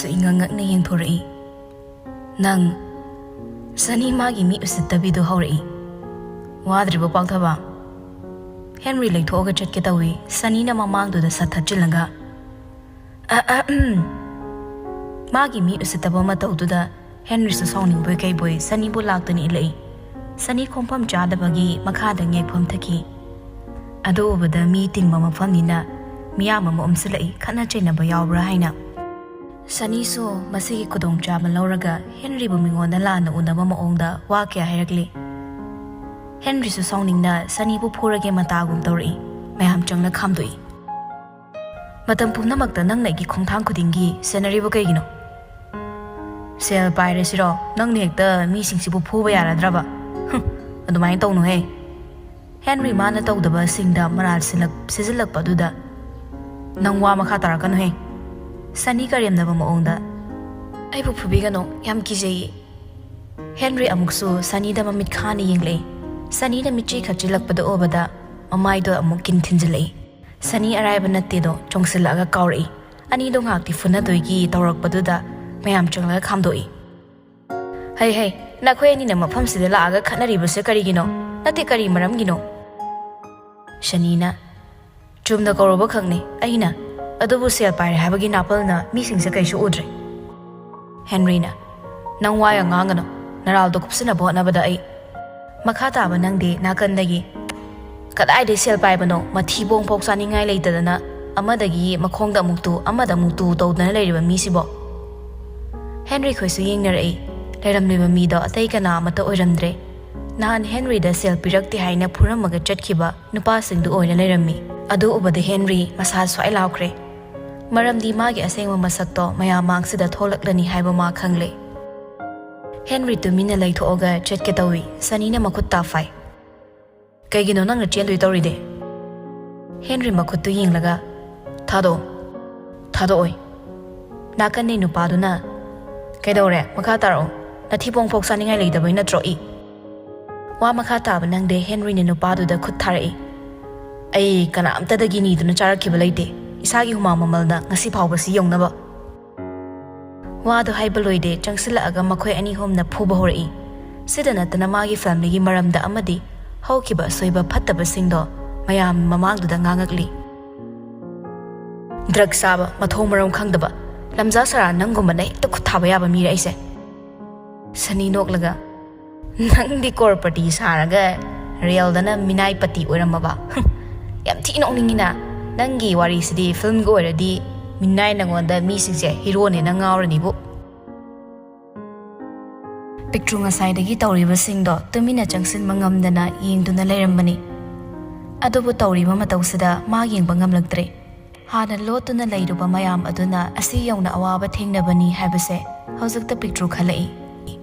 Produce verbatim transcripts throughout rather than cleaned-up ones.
ꯏꯉꯛ ꯉꯛꯅ ꯌꯦꯡꯊꯣꯔꯛꯏ꯫ "ꯅꯪ?" ꯁꯅꯤ ꯃꯥꯒꯤ ꯃꯤ ꯎꯁꯤꯠꯇꯕꯤꯗꯨ ꯍꯧꯔꯛꯏ꯫ "ꯋꯥꯗ꯭ꯔꯤꯕꯣ ꯄꯥꯛꯊꯕ?" ꯍꯦꯟꯔꯤ ꯂꯩꯊꯣꯛꯑꯒ ꯆꯠꯀꯦ ꯇꯧꯏ꯫ ꯁꯅꯤꯅ ꯃꯃꯥꯡꯗꯨꯗ ꯁꯠ ꯊꯠꯆꯤꯜꯂꯒ, "ꯑ, ꯑ, ꯎꯝ." ꯃꯥꯒꯤ ꯃꯤ ꯎꯁꯤꯠꯇꯕ ꯃꯇꯧꯗꯨꯗ ꯍꯦꯟꯔꯤꯁꯨ ꯁꯥꯎꯅꯤꯡꯕꯣꯏ ꯀꯩꯕꯣꯏ ꯁꯅꯤꯕꯨ ꯂꯥꯛꯇꯨꯅ ꯏꯜꯂꯛꯏ꯫ ꯁꯅꯤ ꯈꯣꯡꯐꯝ ꯆꯥꯗꯕꯒꯤ ꯃꯈꯥꯗ ꯉꯦꯛꯐꯝ ꯊꯛꯈꯤ꯫ ꯑꯗꯨ ꯎꯕꯗ ꯃꯤ ꯇꯤꯟꯕ ꯃꯐꯝꯅꯤꯅ ꯃꯤꯌꯥꯝ ꯑꯃ ꯎꯝꯁꯤꯜꯂꯛꯏ, ꯈꯠꯅ ꯆꯩꯅꯕ ꯌꯥꯎꯕ꯭ꯔꯥ ꯍꯥꯏꯅ꯫ ꯁꯅꯤꯁꯨ ꯃꯁꯤꯒꯤ ꯈꯨꯗꯣꯡꯆꯥꯕ ꯂꯧꯔꯒ ꯍꯦꯟꯔꯤꯕꯨ ꯃꯤꯉꯣꯟꯗ ꯂꯥꯟꯅ ꯎꯅꯕ ꯃꯑꯣꯡꯗ ꯋꯥ ꯀꯌꯥ ꯍꯥꯏꯔꯛꯂꯤ꯫ ꯍꯦꯟꯔꯤꯁꯨ ꯁꯥꯎꯅꯤꯡꯅ ꯁꯅꯤꯕꯨ ꯐꯨꯔꯒꯦ ꯃꯇꯥꯒꯨꯝ ꯇꯧꯔꯛꯏ꯫ ꯃꯌꯥꯝ ꯆꯪꯂ ꯈꯥꯝꯗꯣꯛꯏ꯫ "ꯃꯇꯝ ꯄꯨꯝꯅꯃꯛꯇ ꯅꯪꯅ ꯑꯩꯒꯤ ꯈꯣꯡꯊꯥꯡ ꯈꯨꯗꯤꯡꯒꯤ ꯁꯦꯟꯅꯔꯤꯕ ꯀꯩꯒꯤꯅꯣ? ꯁꯦꯜ ꯄꯥꯏꯔꯁꯤꯔꯣ? ꯅꯪꯅ ꯍꯦꯛꯇ ꯃꯤꯁꯤꯡꯁꯤꯕꯨ ꯐꯨꯕ ꯌꯥꯔꯗ꯭ꯔꯕ? ꯍꯨꯝ, ꯑꯗꯨꯃꯥꯏꯅ ꯇꯧꯅꯨꯍꯦ!" ꯍꯦꯟꯔꯤ ꯃꯥꯅ ꯇꯧꯗꯕꯁꯤꯡꯗ ꯃꯔꯥꯜ ꯁꯤꯜꯂꯛ-, ꯁꯤꯖꯤꯜꯂꯛꯄꯗꯨꯗ, "ꯅꯪ ꯋꯥ ꯃꯈꯥ ꯇꯥꯔꯛꯀꯅꯨꯍꯦ!" ꯁꯅꯤ ꯀꯔꯦꯝꯅꯕ ꯃꯑꯣꯡꯗ, "ꯑꯩꯕꯨ ꯐꯨꯕꯤꯒꯅꯨ, ꯌꯥꯝ ꯀꯤꯖꯩꯌꯦ!" ꯍꯦꯟꯔꯤ ꯑꯃꯨꯛꯁꯨ ꯁꯅꯤꯗ ꯃꯃꯤꯠ ꯈꯥꯅ ꯌꯦꯡꯂꯛꯏ꯫ ꯁꯅꯤꯅ ꯃꯤꯠꯆꯤ ꯈꯠꯆꯤꯜꯂꯛꯄꯗꯨ ꯎꯕꯗ ꯃꯃꯥꯏꯗꯣ ꯑꯃꯨꯛ ꯀꯤꯟ ꯊꯤꯟꯖꯤꯜꯂꯛꯏ꯫ ꯁꯅꯤ ꯑꯔꯥꯏꯕ ꯅꯠꯇꯦꯗꯣ ꯆꯣꯡꯁꯤꯜꯂꯛꯑꯒ ꯀꯥꯎꯔꯛꯏ꯫ ꯑꯅꯤꯗꯣ ꯉꯥꯏꯍꯥꯛꯇꯤ ꯐꯨꯅꯗꯣꯏꯒꯤ ꯇꯧꯔꯛꯄꯗꯨꯗ ꯃꯌꯥꯝ ꯆꯪꯂꯒ ꯈꯥꯝꯗꯣꯛꯏ꯫ "ꯍꯩ, ꯍꯩ, ꯅꯈꯣꯏ ꯑꯅꯤꯅ ꯃꯐꯝꯁꯤꯗ ꯂꯥꯛꯑꯒ ꯈꯠꯅꯔꯤꯕꯁꯦ ꯀꯔꯤꯒꯤꯅꯣ? ꯅꯠꯇꯦ, ꯀꯔꯤ ꯃꯔꯝꯒꯤꯅꯣ?" ꯁꯅꯤꯅ, "ꯆꯨꯝꯅ ꯀꯧꯔꯨꯕ ꯈꯛꯅꯤ ꯑꯩꯅ, ꯑꯗꯨꯕꯨ ꯁꯦꯜ ꯄꯥꯏꯔꯦ ꯍꯥꯏꯕꯒꯤ ꯅꯥꯄꯜꯅ ꯃꯤꯁꯤꯡꯁꯦ ꯀꯩꯁꯨ ꯎꯗ꯭ꯔꯦ꯫" ꯍꯦꯟꯔꯤꯅ, "ꯅꯪ ꯋꯥ ꯌꯥꯝ ꯉꯥꯡꯒꯅꯨ, ꯅꯔꯥꯜꯗꯣ ꯀꯨꯞꯁꯤꯟꯅꯕ ꯍꯣꯠꯅꯕꯗ ꯑꯩ..." ꯃꯈꯥ ꯇꯥꯕ ꯅꯪꯗꯤ ꯅꯥꯀꯟꯗꯒꯤ, "ꯀꯗꯥꯏꯗꯩ ꯁꯦꯜ ꯄꯥꯏꯕꯅꯣ? ꯃꯊꯤꯕꯣꯡ ꯐꯥꯎ ꯆꯥꯅꯤꯡꯉꯥꯏ ꯂꯩꯇꯗꯅ ꯑꯃꯗꯒꯤ ꯃꯈꯣꯡꯗ ꯑꯃꯨꯛ ꯇꯨ, ꯑꯃꯗ ꯑꯃꯨꯛ ꯇꯨ ꯇꯧꯗꯅ ꯂꯩꯔꯤꯕ ꯃꯤꯁꯤꯕꯣ?" ꯍꯦꯟꯔꯤ ꯈꯣꯏꯁꯨ ꯌꯦꯡꯅꯔꯛꯏ꯫ ꯂꯩꯔꯝꯂꯤꯕ ꯃꯤꯗꯣ ꯑꯇꯩ ꯀꯅꯥ ꯑꯃꯠꯇ ꯑꯣꯏꯔꯝꯗ꯭ꯔꯦ꯫ ꯅꯍꯥꯟ ꯍꯦꯟꯔꯤꯗ ꯁꯦꯜ ꯄꯤꯔꯛꯇꯦ ꯍꯥꯏꯅ ꯐꯨꯔꯝꯃꯒ ꯆꯠꯈꯤꯕ ꯅꯨꯄꯥꯁꯤꯡꯗꯨ ꯑꯣꯏꯅ ꯂꯩꯔꯝꯃꯤ꯫ ꯑꯗꯨ ꯎꯕꯗ ꯍꯦꯟꯔꯤ ꯃꯁꯥ ꯁ꯭ꯋꯥꯏ ꯂꯥꯎꯈ꯭ꯔꯦ꯫ ꯃꯔꯝꯗꯤ ꯃꯥꯒꯤ ꯑꯁꯦꯡꯕ ꯃꯁꯛꯇꯣ ꯃꯌꯥꯝ ꯃꯥꯡꯁꯤꯗ ꯊꯣꯛꯂꯛꯂꯅꯤ ꯍꯥꯏꯕ ꯃꯥ ꯈꯪꯂꯦ꯫ ꯍꯦꯟꯔꯤ ꯇꯨꯃꯤꯟꯅ ꯂꯩꯊꯣꯛꯑꯒ ꯆꯠꯀꯦ ꯇꯧꯏ꯫ ꯁꯅꯤꯅ ꯃꯈꯨꯠ ꯇꯥ ꯐꯥꯏ꯫ "ꯀꯩꯒꯤꯅꯣ ꯅꯪꯅ ꯆꯦꯟꯗꯣꯏ ꯇꯧꯔꯤꯗꯤ?" ꯍꯦꯟꯔꯤ ꯃꯈꯨꯠꯇꯨ ꯌꯦꯡꯂꯒ, "ꯊꯥꯗꯣꯛꯑꯣ꯫" "ꯊꯥꯗꯣꯛꯑꯣꯏ꯫" ꯅꯥꯀꯟꯅꯤ ꯅꯨꯄꯥꯗꯨꯅ, "ꯀꯩꯗꯧꯔꯦ? ꯃꯈꯥ ꯇꯥꯔꯛꯑꯣ꯫ ꯅꯊꯤꯕꯣꯡ ꯐꯥꯎ ꯆꯥꯅꯤꯡꯉꯥꯏ ꯂꯩꯇꯕꯩ ꯅꯠꯇ꯭ꯔꯣ, ꯏ?" ꯋꯥ ꯃꯈꯥ ꯇꯥꯕ ꯅꯪꯗꯦ꯫ ꯍꯦꯟꯔꯤꯅ ꯅꯨꯄꯥꯗꯨꯗ ꯈꯨꯠ ꯊꯥꯔꯛꯏ꯫ "ꯑꯩ ꯀꯅꯥꯝꯇꯗꯒꯤ ꯅꯤꯗꯨꯅ ꯆꯥꯔꯛꯈꯤꯕ ꯂꯩꯇꯦ, ꯏꯁꯥꯒꯤ ꯍꯨꯃꯥꯡ ꯃꯃꯜꯅ ꯉꯁꯤ ꯐꯥꯎꯕꯁꯤ ꯌꯧꯅꯕ꯫" ꯋꯥꯗꯣ ꯍꯥꯏꯕ ꯂꯣꯏꯗꯦ, ꯆꯪꯁꯤꯜꯂꯛꯑꯒ ꯃꯈꯣꯏ ꯑꯅꯤ ꯑꯍꯨꯝꯅ ꯐꯨꯕ ꯍꯧꯔꯛꯏ꯫ ꯁꯤꯗ ꯅꯠꯇꯅ ꯃꯥꯒꯤ ꯐꯦꯃꯤꯂꯤꯒꯤ ꯃꯔꯝꯗ ꯑꯃꯗꯤ ꯍꯧꯈꯤꯕ ꯑꯁꯣꯏꯕ ꯐꯠꯇꯕꯁꯤꯡꯗꯣ ꯃꯌꯥꯝ ꯃꯃꯥꯡꯗꯨꯗ ꯉꯥꯡꯉꯛꯂꯤ꯫ ꯗ꯭ꯔꯒ ꯆꯥꯕ, ꯃꯊꯣꯡ ꯃꯔꯝ ꯈꯪꯗꯕ, ꯂꯝꯖꯥ ꯁꯔꯥ ꯅꯪꯒꯨꯝꯕꯅ ꯍꯦꯛꯇ ꯈꯨꯠ ꯊꯥꯕ ꯌꯥꯕ ꯃꯤꯔ ꯑꯩꯁꯦ? ꯁꯅꯤ ꯅꯣꯛꯂꯒ, "ꯅꯪꯗꯤ ꯀꯣꯔꯄꯇꯤ ꯁꯥꯔꯒ ꯔꯤꯌꯦꯜꯗꯅ ꯃꯤꯅꯥꯏ ꯄꯇꯤ ꯑꯣꯏꯔꯝꯃꯕ? ꯌꯥꯝ ꯊꯤ ꯅꯣꯛꯅꯤꯡꯉꯤꯅ꯫ ꯅꯪꯒꯤ ꯋꯥꯔꯤꯁꯤꯗꯤ ꯐꯤꯂꯝꯒ ꯑꯣꯏꯔꯗꯤ ꯃꯤꯅꯥꯏ ꯅꯉꯣꯟꯗ ꯃꯤꯁꯤꯡꯁꯦ ꯍꯤꯔꯣꯅꯦꯅ ꯉꯥꯎꯔꯅꯤꯕꯨ꯫" ꯄꯤꯛꯇ꯭ꯔꯨ ꯉꯁꯥꯏꯗꯒꯤ ꯇꯧꯔꯤꯕꯁꯤꯡꯗꯣ ꯇꯨꯃꯤꯟꯅ ꯆꯪꯁꯤꯟꯕ ꯉꯝꯗꯅ ꯌꯦꯡꯗꯨꯅ ꯂꯩꯔꯝꯕꯅꯤ꯫ ꯑꯗꯨꯕꯨ ꯇꯧꯔꯤꯕ ꯃꯇꯧꯁꯤꯗ ꯃꯥ ꯌꯦꯡꯕ ꯉꯝꯂꯛꯇ꯭ꯔꯦ꯫ ꯍꯥꯟꯅ ꯂꯣꯠꯇꯨꯅ ꯂꯩꯔꯨꯕ ꯃꯌꯥꯝ ꯑꯗꯨꯅ ꯑꯁꯤ ꯌꯧꯅ ꯑꯋꯥꯕ ꯊꯦꯡꯅꯕꯅꯤ ꯍꯥꯏꯕꯁꯦ ꯍꯧꯖꯤꯛꯇ ꯄꯤꯛꯇ꯭ꯔꯨ ꯈꯜꯂꯛꯏ꯫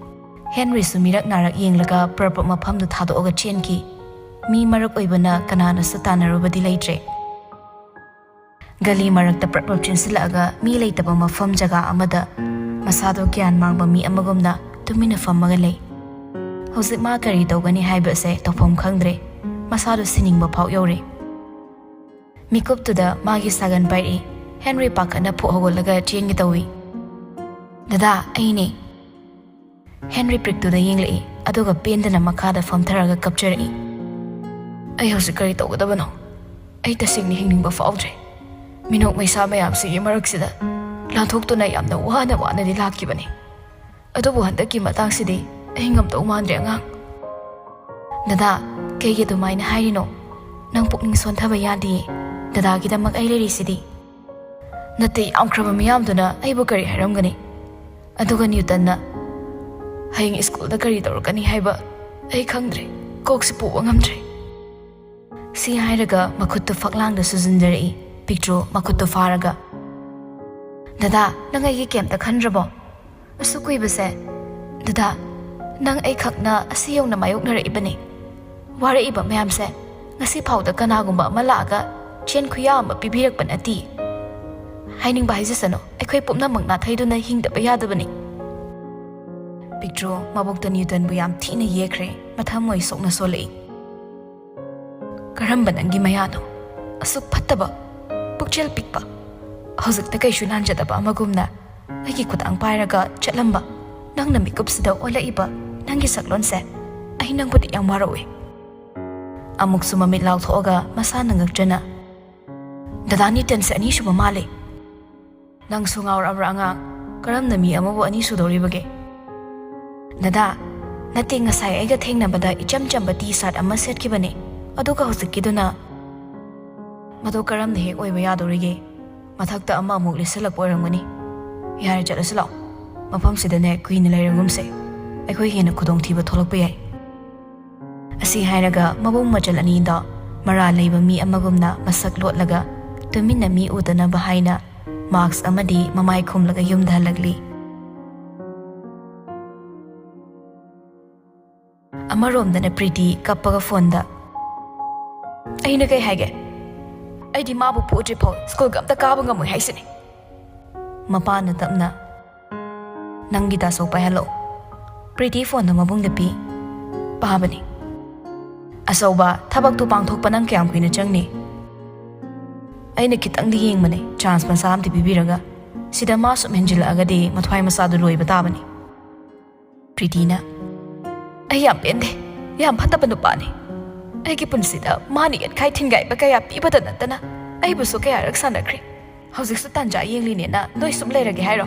ꯍꯦꯟꯔꯤꯁꯨ ꯃꯤꯔꯛ ꯅꯥꯔꯛ ꯌꯦꯡꯂꯒ ꯄ꯭ꯔꯞ ꯄ꯭ꯔꯞ ꯃꯐꯝꯗꯨ ꯊꯥꯗꯣꯛꯑꯒ ꯆꯦꯟꯈꯤ꯫ ꯃꯤ ꯃꯔꯛ ꯑꯣꯏꯕꯅ ꯀꯅꯥꯅꯁꯨ ꯇꯥꯟꯅꯔꯨꯕꯗꯤ ꯂꯩꯇ꯭ꯔꯦ꯫ ꯒꯂꯤ ꯃꯔꯛꯇ ꯄ꯭ꯔꯞ ꯄ꯭ꯔꯞ ꯆꯦꯟꯁꯤꯜꯂꯛꯑꯒ ꯃꯤ ꯂꯩꯇꯕ ꯃꯐꯝ ꯖꯒꯥ ꯑꯃꯗ ꯃꯁꯥꯗꯣ ꯒ꯭ꯌꯥꯟ ꯃꯥꯡꯕ ꯃꯤ ꯑꯃꯒꯨꯝꯅ ꯇꯨꯃꯤꯟꯅ ꯐꯝꯃꯒ ꯂꯩ꯫ ꯍꯧꯖꯤꯛ ꯃꯥ ꯀꯔꯤ ꯇꯧꯒꯅꯤ ꯍꯥꯏꯕꯁꯦ ꯇꯧꯐꯝ ꯈꯪꯗ꯭ꯔꯦ꯫ ꯃꯁꯥꯗꯣ ꯁꯤꯅꯤꯡꯕ ꯐꯥꯎ ꯌꯧꯔꯦ꯫ ꯃꯤꯀꯨꯞꯇꯨꯗ ꯃꯥꯒꯤ ꯁꯥꯒꯟ ꯄꯥꯏꯔꯛꯏ꯫ ꯍꯦꯟꯔꯤ ꯄꯥꯈꯠꯅ ꯐꯨꯛ ꯍꯧꯒꯠꯂꯒ ꯆꯦꯟꯒꯦ ꯇꯧꯏ꯫ "ꯗꯗꯥ, ꯑꯩꯅꯦ!" ꯍꯦꯟꯔꯤ ꯄ꯭ꯔꯤꯛꯇꯨꯗ ꯌꯦꯡꯂꯛꯏ, ꯑꯗꯨꯒ ꯄꯦꯟꯗꯅ ꯃꯈꯥꯗ ꯐꯝꯊꯔꯒ ꯀꯞꯆꯔꯛꯏ꯫ "ꯑꯩ ꯍꯧꯖꯤꯛ ꯀꯔꯤ ꯇꯧꯒꯗꯕꯅꯣ? ꯑꯩ ꯇꯁꯦꯡꯅ ꯍꯤꯡꯅꯤꯡꯕ ꯐꯥꯎꯗ꯭ꯔꯦ꯫ ꯃꯤꯅꯣꯛ ꯃꯩꯁꯥ ꯃꯌꯥꯝꯁꯤꯒꯤ ꯃꯔꯛꯁꯤꯗ ꯂꯥꯟꯊꯣꯛꯇꯨꯅ ꯌꯥꯝꯅ ꯋꯥꯅ ꯋꯥꯅꯗꯤ ꯂꯥꯛꯈꯤꯕꯅꯤ꯫ ꯑꯗꯨꯕꯨ ꯍꯟꯗꯛꯀꯤ ꯃꯇꯥꯡꯁꯤꯗꯤ ꯑꯩ ꯉꯝꯗꯧ ꯃꯥꯟꯗ꯭ꯔꯦ ꯑꯉꯥꯡ꯫" "ꯗꯗꯥ, ꯀꯩꯒꯤ ꯑꯗꯨꯃꯥꯏꯅ ꯍꯥꯏꯔꯤꯅꯣ? ꯅꯪ ꯄꯨꯛꯅꯤꯡ ꯁꯣꯟꯊꯕ ꯌꯥꯗꯤꯌꯦ꯫ ꯗꯗꯥꯒꯤꯗꯃꯛ ꯑꯩ ꯂꯩꯔꯤꯁꯤꯗꯤ꯫" "ꯅꯠꯇꯦ, ꯌꯥꯝꯈ꯭ꯔꯕ ꯃꯤꯌꯥꯝꯗꯨꯅ ꯑꯩꯕꯨ ꯀꯔꯤ ꯍꯥꯏꯔꯝꯒꯅꯤ? ꯑꯗꯨꯒ ꯅ꯭ꯌꯨꯇꯟꯅ ꯍꯌꯦꯡ ꯁ꯭ꯀꯨꯜꯗ ꯀꯔꯤ ꯇꯧꯔꯛꯀꯅꯤ ꯍꯥꯏꯕ ꯑꯩ ꯈꯪꯗ꯭ꯔꯦ꯫ ꯀꯣꯛꯁꯤ ꯄꯨꯕ ꯉꯝꯗ꯭ꯔꯦ꯫" ꯁꯤ ꯍꯥꯏꯔꯒ ꯃꯈꯨꯠꯇꯨ ꯐꯛꯂꯥꯡꯗ ꯁꯨꯖꯤꯟꯖꯔꯛꯏ꯫ ꯄꯤꯛꯇ꯭ꯔꯨ ꯃꯈꯨꯠꯇꯨ ꯐꯥꯔꯒ, "ꯗꯗꯥ, ꯅꯪ ꯑꯩꯒꯤ ꯀꯩꯝꯇ ꯈꯟꯗ꯭ꯔꯕꯣ? ꯑꯁꯨꯛ ꯀꯨꯏꯕꯁꯦ, ꯗꯗꯥ, ꯅꯪ ꯑꯩꯈꯛꯅ ꯑꯁꯤ ꯌꯧꯅ ꯃꯥꯌꯣꯛꯅꯔꯛꯏꯕꯅꯤ꯫ ꯋꯥꯔꯛꯏꯕ ꯃꯌꯥꯝꯁꯦ ꯉꯁꯤ ꯐꯥꯎꯗ ꯀꯅꯥꯒꯨꯝꯕ ꯑꯃ ꯂꯥꯛꯑꯒ ꯆꯦꯟ ꯈꯨꯌꯥ ꯑꯃ ꯄꯤꯕꯤꯔꯛꯄ ꯅꯠꯇꯦ꯫ ꯍꯥꯏꯅꯤꯡꯕ ꯍꯥꯏꯖꯁꯅꯨ, ꯑꯩꯈꯣꯏ ꯄꯨꯝꯅꯃꯛ ꯅꯥꯊꯩꯗꯨꯅ ꯍꯤꯡꯗꯕ ꯌꯥꯗꯕꯅꯤ꯫" ꯄꯤꯛꯇ꯭ꯔꯨ ꯃꯕꯣꯛꯇ ꯅ꯭ꯌꯨꯇꯟꯕꯨ ꯌꯥꯝ ꯊꯤꯅ ꯌꯦꯛꯈ꯭ꯔꯦ, ꯃꯊꯃꯣꯏ ꯁꯣꯛꯅ ꯁꯣꯜꯂꯛꯏ꯫ "ꯀꯔꯝꯕ ꯅꯪꯒꯤ ꯃꯌꯥꯅꯣ? ꯑꯁꯨꯛ ꯐꯠꯇꯕ, ꯄꯨꯛꯆꯦꯜ ꯄꯤꯛꯄ, ꯍꯧꯖꯤꯛꯇ ꯀꯩꯁꯨ ꯂꯥꯟꯖꯗꯕ ꯑꯃꯒꯨꯝꯅ ꯑꯩꯒꯤ ꯈꯨꯗꯥꯡ ꯄꯥꯏꯔꯒ ꯆꯠꯂꯝꯕ ꯅꯪꯅ ꯃꯤꯀꯨꯞꯁꯤꯗ ꯑꯣꯜꯂꯛꯏꯕ ꯅꯪꯒꯤ ꯁꯛꯂꯣꯟꯁꯦ, ꯑꯩ ꯅꯪꯕꯨꯗꯤ ꯌꯥꯝ ꯋꯥꯔꯛꯎꯏ꯫ ꯑꯃꯨꯛꯁꯨ ꯃꯃꯤꯠ ꯂꯥꯎꯊꯣꯛꯑꯒ ꯃꯁꯥꯅ ꯉꯛꯆꯅ, "ꯗꯗꯥ ꯅꯤꯇꯟꯁꯦ ꯑꯅꯤꯁꯨꯕ ꯃꯥꯜꯂꯦ꯫ ꯅꯪꯁꯨ ꯉꯥꯎꯔꯛꯑꯕ꯭ꯔꯥ ꯑꯉꯥꯡ? ꯀꯔꯝꯅ ꯃꯤ ꯑꯃꯕꯨ ꯑꯅꯤ ꯁꯨꯗꯧꯔꯤꯕꯒꯦ?" "ꯗꯗꯥ, ꯅꯠꯇꯦ, ꯉꯁꯥꯏ ꯑꯩꯒ ꯊꯦꯡꯅꯕꯗ ꯏꯆꯝ ꯆꯝꯕ ꯇꯤ ꯁꯥꯔꯠ ꯑꯃ ꯁꯦꯠꯈꯤꯕꯅꯦ, ꯑꯗꯨꯒ ꯍꯧꯖꯤꯛꯀꯤꯗꯨꯅ"꯫ "ꯃꯗꯣ ꯀꯔꯝꯅ ꯍꯦꯛ ꯑꯣꯏꯕ ꯌꯥꯗꯧꯔꯤꯒꯦ? ꯃꯊꯛꯇ ꯑꯃ ꯑꯃꯨꯛ ꯂꯤꯠꯁꯤꯜꯂꯛꯄ ꯑꯣꯏꯔꯝꯒꯅꯤ꯫ ꯌꯥꯔꯦ, ꯆꯠꯂꯁꯤ ꯂꯥꯛꯑꯣ꯫ ꯃꯐꯝꯁꯤꯗꯅꯦ ꯀꯨꯏꯅ ꯂꯩꯔꯒꯨꯝꯁꯦ꯫ ꯑꯩꯈꯣꯏ ꯍꯦꯟꯅ ꯈꯨꯗꯣꯡꯊꯤꯕ ꯊꯣꯛꯂꯛꯄ ꯌꯥꯏ"꯫ ꯑꯁꯤ ꯍꯥꯏꯔꯒ ꯃꯕꯨꯡ ꯃꯆꯜ ꯑꯅꯤꯗꯣ ꯃꯔꯥꯜ ꯂꯩꯕ ꯃꯤ ꯑꯃꯒꯨꯝꯅ ꯃꯁꯛ ꯂꯣꯠꯂꯒ ꯇꯨꯃꯤꯟꯅ ꯃꯤ ꯎꯗꯅꯕ ꯍꯥꯏꯅ ꯃꯥꯛꯁ ꯑꯃꯗꯤ ꯃꯃꯥꯏ ꯈꯨꯝꯂꯒ ꯌꯨꯝꯗ ꯍꯜꯂꯛꯂꯤ꯫ ꯑꯃꯔꯣꯝꯗꯅ ꯄ꯭ꯔꯤꯇꯤ ꯀꯞꯄꯒ ꯐꯣꯟꯗ, "ꯑꯩꯅ ꯀꯩ ꯍꯥꯏꯒꯦ? ꯑꯩꯗꯤ ꯃꯥꯕꯨ ꯄꯣꯗ꯭ꯔꯤꯐꯥꯎ ꯁ꯭ꯀꯨꯜꯒ ꯑꯝꯇ ꯀꯥꯕ ꯉꯝꯃꯣꯏ ꯍꯥꯏꯁꯤꯅꯤ"꯫ ꯃꯄꯥꯅ ꯇꯞꯅ, "ꯅꯪꯒꯤ ꯗꯥꯁꯣ ꯄꯥꯏꯍꯜꯂꯛꯑꯣ"꯫ ꯄ꯭ꯔꯤꯇꯤ ꯐꯣꯟꯗꯣ ꯃꯕꯨꯡꯗ ꯄꯤ꯫ ꯄꯥꯕꯅꯤ꯫ "ꯑꯆꯧꯕ, ꯊꯕꯛꯇꯨ ꯄꯥꯡꯊꯣꯛꯄ ꯅꯪ ꯀꯌꯥꯝ ꯀꯨꯏꯅ ꯆꯪꯅꯤ? ꯑꯩꯅ ꯈꯤꯇꯪꯗꯤ ꯌꯦꯡꯕꯅꯦ, ꯆꯥꯟꯁ ꯃꯆꯥ ꯑꯝꯇ ꯄꯤꯕꯤꯔꯒ꯫ ꯁꯤꯗ ꯃꯥ ꯁꯨꯝ ꯍꯦꯟꯖꯤꯜꯂꯛꯑꯒꯗꯤ ꯃꯊ꯭ꯋꯥꯏ ꯃꯆꯥꯗꯨ ꯂꯣꯏꯕ ꯇꯥꯕꯅꯤ"꯫ ꯄ꯭ꯔꯤꯇꯤꯅ, "ꯑꯩ ꯌꯥꯝ ꯄꯦꯟꯗꯦ꯫ ꯌꯥꯝ ꯐꯠꯇꯕ ꯅꯨꯄꯥꯅꯤ꯫ ꯑꯩꯒꯤ ꯄꯨꯟꯁꯤꯗ ꯃꯥꯅ ꯌꯦꯠꯈꯥꯏ ꯊꯤꯟꯒꯥꯏꯕ ꯀꯌꯥ ꯄꯤꯕꯗ ꯅꯠꯇꯅ ꯑꯩꯕꯨꯁꯨ ꯀꯌꯥꯔꯛ ꯁꯥꯟꯅꯈ꯭ꯔꯦ꯫ ꯍꯧꯖꯤꯛꯁꯨ ꯇꯥꯟꯖꯥ ꯌꯦꯡꯂꯤꯅꯦꯅ ꯅꯣꯏ ꯁꯨꯝ ꯂꯩꯔꯒꯦ ꯍꯥꯏꯔꯣ?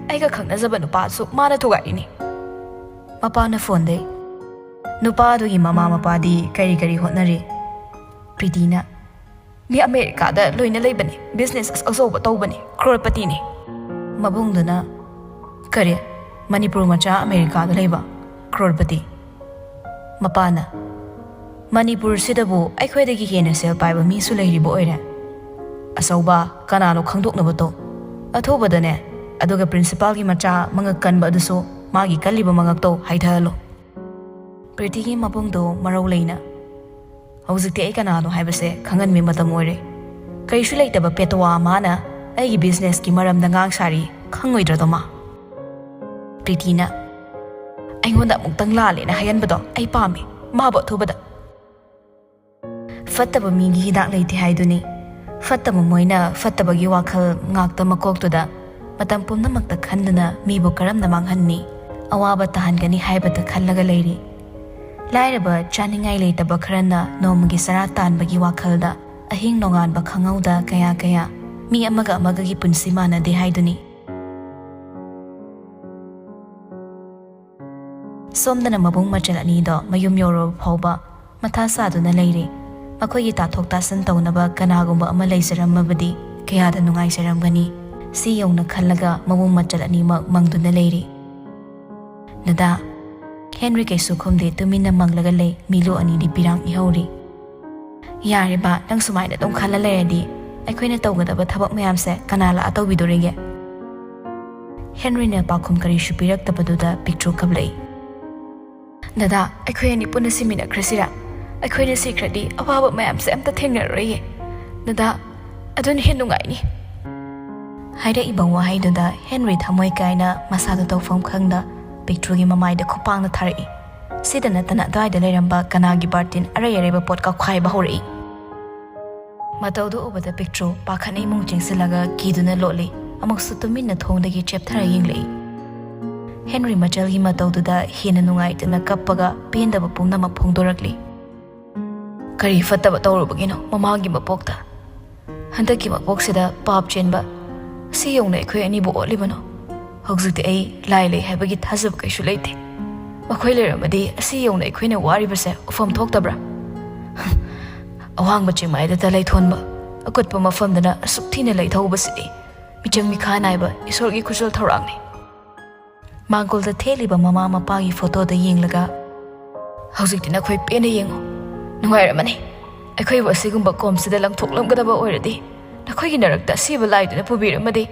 ꯑꯩꯒ ꯈꯪꯅꯖꯕ ꯅꯨꯄꯥꯁꯨ ꯃꯥꯅ ꯊꯨꯒꯥꯏꯔꯤꯅꯤ"꯫ ꯃꯄꯥꯅ ꯐꯣꯟꯗꯩ, "ꯅꯨꯄꯥꯗꯨꯒꯤ ꯃꯃꯥ ꯃꯄꯥꯗꯤ ꯀꯔꯤ ꯀꯔꯤ ꯍꯣꯠꯅꯔꯤ?" ꯄ꯭ꯔꯤꯇꯤꯅ, "ꯃꯤ ꯑꯃꯦꯔꯤꯀꯥꯗ ꯂꯣꯏꯅ ꯂꯩꯕꯅꯤ, ꯕꯤꯖꯤꯅꯦꯁ ꯑꯆꯧꯕ ꯇꯧꯕꯅꯤ, ꯀ꯭ꯔꯣꯔꯄꯇꯤꯅꯤ"꯫ ꯃꯕꯨꯡꯗꯨꯅ, "ꯀꯔꯤ? ꯃꯅꯤꯄꯨꯔ ꯃꯆꯥ ꯑꯃꯦꯔꯤꯀꯥꯗ ꯂꯩꯕ? ꯀ꯭ꯔꯣꯔꯄꯇꯤ?" ꯃꯄꯥꯅ, "ꯃꯅꯤꯄꯨꯔꯁꯤꯗꯕꯨ ꯑꯩꯈꯣꯏꯗꯒꯤ ꯍꯦꯟꯅ ꯁꯦꯜ ꯄꯥꯏꯕ ꯃꯤꯁꯨ ꯂꯩꯔꯤꯕ ꯑꯣꯏꯔꯦ꯫ ꯑꯆꯧꯕ, ꯀꯅꯥꯅꯣ ꯈꯪꯗꯣꯛꯅꯕ ꯇꯧ꯫ ꯑꯊꯨꯕꯗꯅꯦ, ꯑꯗꯨꯒ ꯄ꯭ꯔꯤꯟꯁꯤꯄꯥꯜꯒꯤ ꯃꯆꯥ ꯃꯉꯛ ꯀꯟꯕ ꯑꯗꯨꯁꯨ ꯃꯥꯒꯤ ꯀꯜꯂꯤꯕ ꯃꯉꯛꯇꯣ ꯍꯥꯏꯊꯍꯜꯂꯣ"꯫ ꯄ꯭ꯔꯤꯇꯤꯒꯤ ꯃꯕꯨꯡꯗꯣ ꯃꯔꯧ ꯂꯩꯅ, "ꯍꯧꯖꯤꯛꯇꯤ ꯑꯩ ꯀꯅꯥꯅꯣ ꯍꯥꯏꯕꯁꯦ ꯈꯪꯍꯟꯕꯒꯤ ꯃꯇꯝ ꯑꯣꯏꯔꯦ꯫ ꯀꯔꯤꯁꯨ ꯂꯩꯇꯕ ꯄꯦꯇꯋꯥ ꯑꯃꯅ ꯑꯩꯒꯤ ꯕꯤꯖꯤꯅꯦꯁꯀꯤ ꯃꯔꯝꯗ ꯉꯥꯡ ꯁꯥꯔꯤ, ꯈꯪꯉꯣꯏꯗ꯭ꯔꯗꯣ ꯃꯥ?" ꯄ꯭ꯔꯤꯇꯤꯅ, "ꯑꯩꯉꯣꯟꯗ ꯑꯃꯨꯛꯇꯪ ꯂꯥꯜꯂꯦꯅ ꯍꯥꯏꯍꯟꯕꯗꯣ ꯑꯩ ꯄꯥꯝꯃꯦ, ꯃꯥꯕꯨ ꯑꯊꯨꯕꯗ"꯫ ꯐꯠꯇꯕ ꯃꯤꯒꯤ ꯍꯤꯗꯥꯛ ꯂꯩꯇꯦ ꯍꯥꯏꯗꯨꯅꯤ꯫ ꯐꯠꯇꯕ ꯃꯣꯏꯅ ꯐꯠꯇꯕꯒꯤ ꯋꯥꯈꯜ ꯉꯥꯛꯇ ꯃꯀꯣꯛꯇꯨꯗ ꯃꯇꯝ ꯄꯨꯝꯅꯃꯛꯇ ꯈꯟꯗꯨꯅ ꯃꯤꯕꯨ ꯀꯔꯝꯅ ꯃꯥꯡꯍꯟꯅꯤ? ꯑꯋꯥꯕ ꯇꯥꯍꯟꯒꯅꯤ ꯍꯥꯏꯕꯇ ꯈꯜꯂꯒ ꯂꯩꯔꯤ꯫ ꯂꯥꯏꯔꯕ ꯆꯥꯅꯤꯡꯉꯥꯏ ꯂꯩꯇꯕ ꯈꯔꯅ ꯅꯣꯡꯃꯒꯤ ꯆꯔꯥ ꯇꯥꯟꯕꯒꯤ ꯋꯥꯈꯜꯗ ꯑꯍꯤꯡ ꯅꯣꯡꯉꯥꯟꯕ ꯈꯪꯍꯧꯗ ꯀꯌꯥ ꯀꯌꯥ ꯃꯤ ꯑꯃꯒ ꯑꯃꯒꯒꯤ ꯄꯨꯟꯁꯤ ꯃꯥꯟꯅꯗꯦ ꯍꯥꯏꯗꯨꯅꯤ꯫ ꯁꯣꯝꯗꯅ ꯃꯕꯨꯡ ꯃꯆꯜ ꯑꯅꯤꯗꯣ ꯃꯌꯨꯝ ꯌꯧꯔꯕ ꯐꯥꯎꯕ ꯃꯊꯥ ꯁꯥꯗꯨꯅ ꯂꯩꯔꯤ꯫ ꯃꯈꯣꯏꯒꯤ ꯇꯥꯊꯣꯛ ꯇꯥꯁꯤꯟ ꯇꯧꯅꯕ ꯀꯅꯥꯒꯨꯝꯕ ꯑꯃ ꯂꯩꯖꯔꯝꯃꯕꯗꯤ ꯀꯌꯥꯗ ꯅꯨꯡꯉꯥꯏꯖꯔꯝꯒꯅꯤ꯫ ꯁꯤ ꯌꯧꯅ ꯈꯜꯂꯒ ꯃꯕꯨꯡ ꯃꯆꯜ ꯑꯅꯤꯃꯛ ꯃꯪꯗꯨꯅ ꯂꯩꯔꯤ꯫ "ꯗꯗꯥ," ꯍꯦꯟꯔꯤ ꯀꯩꯁꯨ ꯈꯨꯝꯗꯦ, ꯇꯨꯃꯤꯟꯅ ꯃꯪꯂꯒ ꯂꯩ꯫ ꯃꯤꯂꯨ ꯑꯅꯤꯗꯤ ꯄꯤꯔꯥꯡ ꯏꯍꯧꯔꯤ꯫ "ꯌꯥꯔꯦ ꯕꯥ, ꯅꯪ ꯁꯨꯃꯥꯏꯅ ꯑꯗꯨꯝ ꯈꯜꯂ ꯂꯩꯔꯗꯤ ꯑꯩꯈꯣꯏꯅ ꯇꯧꯒꯗꯕ ꯊꯕꯛ ꯃꯌꯥꯝꯁꯦ ꯀꯅꯥ ꯂꯥꯛꯑ ꯇꯧꯕꯤꯗꯣꯔꯤꯒꯦ?" ꯍꯦꯟꯔꯤꯅ ꯄꯥꯎꯈꯨꯝ ꯀꯔꯤꯁꯨ ꯄꯤꯔꯛꯇꯕꯗꯨꯗ ꯄꯤꯛꯇ꯭ꯔꯨ ꯀꯞꯂꯛꯏ꯫ "ꯗꯗꯥ, ꯑꯩꯈꯣꯏ ꯑꯅꯤ ꯄꯨꯟꯅ ꯁꯤꯃꯤꯟꯅꯈ꯭ꯔꯁꯤꯔꯥ? ꯑꯩꯈꯣꯏꯅ ꯁꯤꯈ꯭ꯔꯗꯤ ꯑꯋꯥꯕ ꯃꯌꯥꯝꯁꯦ ꯑꯝꯇ ꯊꯦꯡꯅꯔꯔꯣꯏꯌꯦ꯫ ꯗꯗꯥ, ꯑꯗꯨꯅ ꯍꯦꯟꯅ ꯅꯨꯡꯉꯥꯏꯅꯤ꯫" ꯍꯥꯏꯔꯛꯏꯕ ꯋꯥꯍꯩꯗꯨꯗ ꯍꯦꯟꯔꯤ ꯊꯃꯣꯏ ꯀꯥꯏꯅ ꯃꯁꯥꯗ ꯇꯧꯐꯝ ꯈꯪꯗ ꯄꯤꯛꯇ꯭ꯔꯨꯒꯤ ꯃꯃꯥꯏꯗ ꯈꯨꯄꯥꯡꯅ ꯊꯥꯔꯛꯏ꯫ ꯁꯤꯗ ꯅꯠꯇꯅ ꯑꯗꯨꯋꯥꯏꯗ ꯂꯩꯔꯝꯕ ꯀꯅꯥꯒꯤ ꯕꯥꯔꯇꯤꯟ ꯑꯔꯩ ꯑꯔꯩꯕ ꯄꯣꯠ ꯀꯥꯎꯈꯥꯏꯕ ꯍꯧꯔꯛꯏ꯫ ꯃꯇꯧꯗꯨ ꯎꯕꯗ ꯄꯤꯛꯇ꯭ꯔꯨ ꯄꯥꯈꯠꯅ ꯏꯃꯨꯡ ꯆꯦꯟꯁꯤꯜꯂꯒ ꯀꯤꯗꯨꯅ ꯂꯣꯠꯂꯤ꯫ ꯑꯃꯨꯛꯁꯨ ꯇꯨꯃꯤꯟꯅ ꯊꯣꯡꯗꯒꯤ ꯆꯦꯞꯊꯔ ꯌꯦꯡꯂꯛꯏ꯫ ꯍꯦꯟꯔꯤ ꯃꯆꯜꯒꯤ ꯃꯇꯧꯗꯨꯗ ꯍꯦꯟꯅ ꯅꯨꯡꯉꯥꯏꯇꯅ ꯀꯞꯄꯒ ꯄꯦꯟꯗꯕ ꯄꯨꯝꯅꯃꯛ ꯐꯣꯡꯗꯣꯔꯛꯂꯤ꯫ "ꯀꯔꯤ ꯐꯠꯇꯕ ꯇꯧꯔꯨꯕꯒꯤꯅꯣ ꯃꯃꯥꯒꯤ ꯃꯄꯣꯛꯇ? ꯍꯟꯗꯛꯀꯤ ꯃꯄꯣꯛꯁꯤꯗ ꯄꯥꯞ ꯆꯦꯟꯕ ꯑꯁꯤ ꯌꯧꯅ ꯑꯩꯈꯣꯏ ꯑꯅꯤꯕꯨ ꯑꯣꯠꯂꯤꯕꯅꯣ? ꯍꯧꯖꯤꯛꯇꯤ ꯑꯩ ꯂꯥꯏ ꯂꯩ ꯍꯥꯏꯕꯒꯤ ꯊꯥꯖꯕ ꯀꯩꯁꯨ ꯂꯩꯇꯦ꯫ ꯃꯈꯣꯏ ꯂꯩꯔꯝꯃꯗꯤ ꯑꯁꯤ ꯌꯧꯅ ꯑꯩꯈꯣꯏꯅ ꯋꯥꯔꯤꯕꯁꯦ ꯎꯐꯝ ꯊꯣꯛꯇꯕ꯭ꯔꯥ? ꯑꯋꯥꯡꯕ ꯆꯤꯡꯃꯥꯏꯗ ꯂꯩꯊꯣꯟꯕ, ꯑꯀꯨꯠꯄ ꯃꯐꯝꯗꯅ ꯑꯁꯨꯛ ꯊꯤꯅ ꯂꯩꯊꯍꯧꯕꯁꯤꯗꯤ ꯃꯤꯆꯪ ꯃꯤꯈꯥ ꯅꯥꯏꯕ ꯏꯁꯣꯔꯒꯤ ꯈꯨꯆꯜ ꯊꯧꯔꯥꯡꯅꯤ꯫" ꯃꯥꯡꯒꯣꯜꯗ ꯊꯦꯠꯂꯤꯕ ꯃꯃꯥ ꯃꯄꯥꯒꯤ ꯐꯣꯇꯣꯗ ꯌꯦꯡꯂꯒ, "ꯍꯧꯖꯤꯛꯇꯤ ꯅꯈꯣꯏ ꯄꯦꯟꯅ ꯌꯦꯡꯉꯨ꯫ ꯅꯨꯡꯉꯥꯏꯔꯝꯃꯅꯤ꯫ ꯑꯩꯈꯣꯏꯕꯨ ꯑꯁꯤꯒꯨꯝꯕ ꯀꯣꯝꯁꯤꯗ ꯂꯪꯊꯣꯛꯂꯝꯒꯗꯕ ꯑꯣꯏꯔꯗꯤ ꯅꯈꯣꯏꯒꯤ ꯅꯔꯛꯇ ꯑꯁꯤꯕ ꯂꯥꯏꯗꯨꯅ ꯄꯨꯕꯤꯔꯝꯃꯗꯤ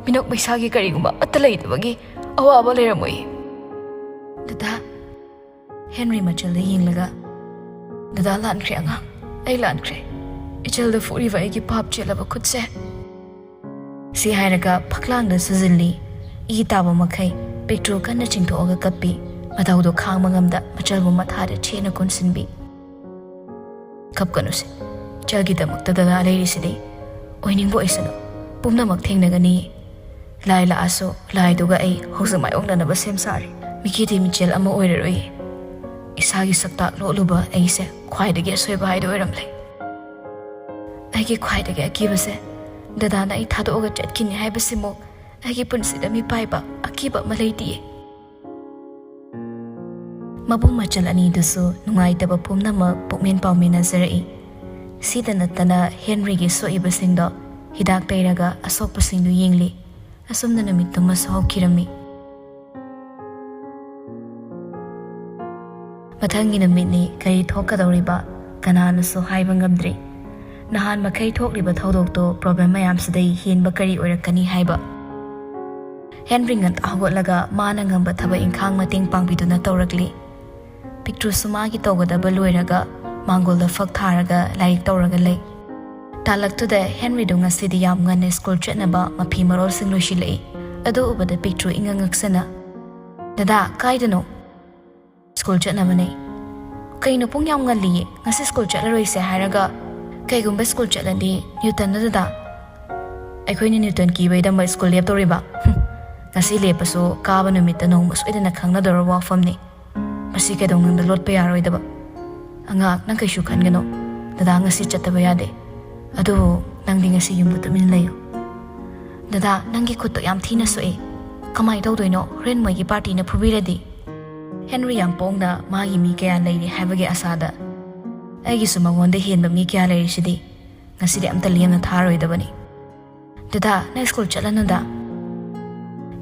ꯃꯤꯅꯣꯛ ꯃꯩꯁꯥꯒꯤ ꯀꯔꯤꯒꯨꯝꯕ ꯑꯃꯠꯇ ꯂꯩꯇꯕꯒꯤ ꯑꯋꯥꯕ ꯂꯩꯔꯝꯃꯣꯏ꯫" "ꯗꯗꯥ꯫" ꯍꯦꯟꯔꯤ ꯃꯆꯜꯗ ꯌꯦꯡꯂꯒ, "ꯗꯗꯥ ꯂꯥꯟꯈ꯭ꯔꯦ ꯑꯉꯥꯡ, ꯑꯩ ꯂꯥꯟꯈ꯭ꯔꯦ꯫ ꯏꯆꯜꯗ ꯐꯨꯔꯤꯕ ꯑꯩꯒꯤ ꯄꯥꯞ ꯆꯦꯜꯂꯕ ꯈꯨꯠꯁꯦ꯫" ꯁꯤ ꯍꯥꯏꯔꯒ ꯐꯛꯂꯥꯡꯗ ꯁꯨꯖꯤꯜꯂꯤ꯫ ꯏ ꯇꯥꯕ ꯃꯈꯩ ꯄꯤꯛꯇ꯭ꯔꯨ ꯀꯟꯅ ꯆꯤꯡꯊꯣꯛꯑꯒ ꯀꯞꯄꯤ꯫ ꯃꯇꯧꯗꯣ ꯈꯥꯡꯕ ꯉꯝꯗ ꯃꯆꯜꯕꯨ ꯃꯊꯥꯗ ꯆꯦꯠꯅ ꯀꯣꯟꯁꯤꯟꯕꯤ꯫ "ꯀꯞꯀꯅꯨꯁꯦ, ꯏꯆꯜꯒꯤꯗꯃꯛꯇ ꯗꯗꯥ ꯂꯩꯔꯤꯁꯤꯗꯤ꯫ ꯑꯣꯏꯅꯤꯡꯕ ꯑꯣꯏꯁꯅꯨ, ꯄꯨꯝꯅꯃꯛ ꯊꯦꯡꯅꯒꯅꯤ꯫ ꯂꯥꯏ ꯂꯥꯛꯑꯁꯨ ꯂꯥꯏꯗꯨꯒ ꯑꯩ ꯍꯧꯖꯤꯛ ꯃꯥꯌꯣꯛꯅꯅꯕ ꯁꯦꯝ ꯁꯥꯔꯤ꯫ ꯃꯤꯒꯤꯗꯤ ꯃꯤꯆꯦꯜ ꯑꯃ ꯑꯣꯏꯔꯔꯣꯏꯌꯦ꯫ ꯏꯁꯥꯒꯤ ꯁꯛꯇꯥꯛ ꯂꯣꯠꯂꯨꯕ ꯑꯩꯁꯦ ꯈ꯭ꯋꯥꯏꯗꯒꯤ ꯑꯁꯣꯏꯕ ꯍꯥꯏꯗꯣ ꯑꯣꯏꯔꯝꯂꯦ꯫ ꯑꯩꯒꯤ ꯈ꯭ꯋꯥꯏꯗꯒꯤ ꯑꯀꯤꯕꯁꯦ ꯗꯗꯥꯅ ꯑꯩ ꯊꯥꯗꯣꯛꯑꯒ ꯆꯠꯈꯤꯅꯤ ꯍꯥꯏꯕꯁꯤꯃꯨꯛ ꯑꯩꯒꯤ ꯄꯨꯟꯁꯤꯗ ꯃꯤꯄꯥꯏꯕ ꯑꯀꯤꯕ ꯑꯃ ꯂꯩꯇꯤꯌꯦ꯫ ꯃꯕꯨꯡ ꯃꯆꯜ ꯑꯅꯤꯗꯨꯁꯨ ꯅꯨꯡꯉꯥꯏꯇꯕ ꯄꯨꯝꯅꯃꯛ ꯄꯨꯛꯃꯦꯟ ꯄꯥꯎꯃꯤꯟꯅꯖꯔꯛꯏ꯫ ꯁꯤꯗ ꯅꯠꯇꯅ ꯍꯦꯟꯔꯤꯒꯤ ꯁꯣꯛꯏꯕꯁꯤꯡꯗꯣ ꯍꯤꯗꯥꯛ ꯇꯩꯔꯒ ꯑꯁꯣꯛꯄꯁꯤꯡꯗꯨ ꯌꯦꯡꯂꯤ꯫ ꯑꯁꯨꯝꯅ ꯅꯨꯃꯤꯠꯇꯨꯃꯁꯨ ꯍꯧꯈꯤꯔꯝꯃꯤ꯫ ꯃꯊꯪꯒꯤ ꯅꯨꯃꯤꯠꯅꯤ ꯀꯔꯤ ꯊꯣꯛꯀꯗꯧꯔꯤꯕ ꯀꯅꯥꯅꯁꯨ ꯍꯥꯏꯕ ꯉꯝꯗ꯭ꯔꯤ꯫ ꯅꯍꯥꯟ ꯃꯈꯩ ꯊꯣꯛꯂꯤꯕ ꯊꯧꯗꯣꯛꯇꯣ ꯄ꯭ꯔꯣꯕ꯭ꯂꯦꯝ ꯃꯌꯥꯝꯁꯤꯗꯩ ꯍꯦꯟꯕ ꯀꯔꯤ ꯑꯣꯏꯔꯛꯀꯅꯤ ꯍꯥꯏꯕ꯫ ꯍꯦꯟꯔꯤ ꯉꯟꯇꯥ ꯍꯧꯒꯠꯂꯒ ꯃꯥꯅ ꯉꯝꯕ ꯊꯕꯛ ꯏꯪꯈꯥꯡ ꯃꯇꯦꯡ ꯄꯥꯡꯕꯤꯗꯨꯅ ꯇꯧꯔꯛꯂꯤ꯫ ꯄꯤꯛꯇ꯭ꯔꯨꯁꯨ ꯃꯥꯒꯤ ꯇꯧꯒꯗꯕ ꯂꯣꯏꯔꯒ ꯃꯥꯡꯒꯣꯜꯗ ꯐꯛ ꯊꯥꯔꯒ ꯂꯥꯏꯔꯤꯛ ꯇꯧꯔꯒ ꯂꯩ꯫ ꯇꯥꯂꯛꯇꯨꯗ ꯍꯦꯟꯔꯤꯗꯨ ꯉꯁꯤꯗꯤ ꯌꯥꯝ ꯉꯟꯅ ꯁ꯭ꯀꯨꯜ ꯆꯠꯅꯕ ꯃꯐꯤ ꯃꯔꯣꯜꯁꯤꯡ ꯂꯣꯏꯁꯤꯜꯂꯛꯏ꯫ ꯑꯗꯨ ꯎꯕꯗ ꯄꯤꯛꯇ꯭ꯔꯨ ꯏꯉꯛ ꯉꯛꯁꯅ, "ꯗꯗꯥ, ꯀꯥꯏꯗꯅꯣ?" "ꯁ꯭ꯀꯨꯜ ꯆꯠꯅꯕꯅꯦ꯫" "ꯀꯩꯅꯣ, ꯄꯨꯡ ꯌꯥꯝ ꯉꯜꯂꯤꯌꯦ, ꯉꯁꯤ ꯁ꯭ꯀꯨꯜ ꯆꯠꯂꯔꯣꯏꯁꯦ ꯍꯥꯏꯔꯒ?" "ꯀꯩꯒꯨꯝꯕ ꯁ꯭ꯀꯨꯜ ꯆꯠꯂꯗꯤ ꯅ꯭ꯌꯨꯇꯟꯗ ꯗꯗꯥ?" "ꯑꯩꯈꯣꯏꯅ ꯅ꯭ꯌꯨꯇꯟ ꯀꯤꯕꯩꯗꯃꯛ ꯁ꯭ꯀꯨꯜ ꯂꯦꯞꯇꯧꯔꯤꯕ? ꯍꯨꯝ, ꯉꯁꯤ ꯂꯦꯞꯄꯁꯨ ꯀꯥꯕ ꯅꯨꯃꯤꯠꯇ ꯅꯣꯡꯃ ꯁꯣꯏꯗꯅ ꯈꯪꯅꯗꯧꯔꯕ ꯋꯥꯐꯝꯅꯤ꯫ ꯃꯁꯤ ꯀꯩꯗꯧꯅꯨꯡꯗ ꯂꯣꯠꯄ ꯌꯥꯔꯣꯏꯗꯕ꯫ ꯑꯉꯥꯡ, ꯅꯪ ꯀꯩꯁꯨ ꯈꯟꯒꯅꯨ꯫ ꯗꯗꯥ ꯉꯁꯤ ꯆꯠꯇꯕ ꯌꯥꯗꯦ꯫ ꯑꯗꯨꯕꯨ ꯅꯪꯗꯤ ꯉꯁꯤ ꯌꯨꯝꯗ ꯇꯨꯃꯤꯟꯅ ꯂꯩꯌꯨ꯫ ꯗꯗꯥ, ꯅꯪꯒꯤ ꯈꯨꯠꯇꯣ ꯌꯥꯝ ꯊꯤꯅ ꯁꯣꯛꯑꯦ꯫ ꯀꯃꯥꯏ ꯇꯧꯗꯣꯏꯅꯣ? ꯍꯣꯔꯦꯟ ꯃꯣꯏꯒꯤ ꯄꯥꯔꯇꯤꯅ ꯐꯨꯕꯤꯔꯗꯤ?" ꯍꯦꯟꯔꯤ ꯌꯥꯝ ꯄꯣꯡꯅ ꯃꯥꯒꯤ ꯃꯤ ꯀꯌꯥ ꯂꯩꯔꯤ ꯍꯥꯏꯕꯒꯤ ꯑꯁꯥꯗ, "ꯑꯩꯒꯤꯁꯨ ꯃꯉꯣꯟꯗ ꯍꯦꯟꯕ ꯃꯤ ꯀꯌꯥ ꯂꯩꯔꯤꯁꯤꯗꯤ꯫ ꯉꯁꯤꯗꯤ ꯑꯝꯇ ꯂꯦꯝꯅ ꯊꯥꯔꯣꯏꯗꯕꯅꯤ꯫ ꯗꯗꯥ, ꯅꯪ ꯁ꯭ꯀꯨꯜ ꯆꯠꯂꯅꯨꯗ꯫"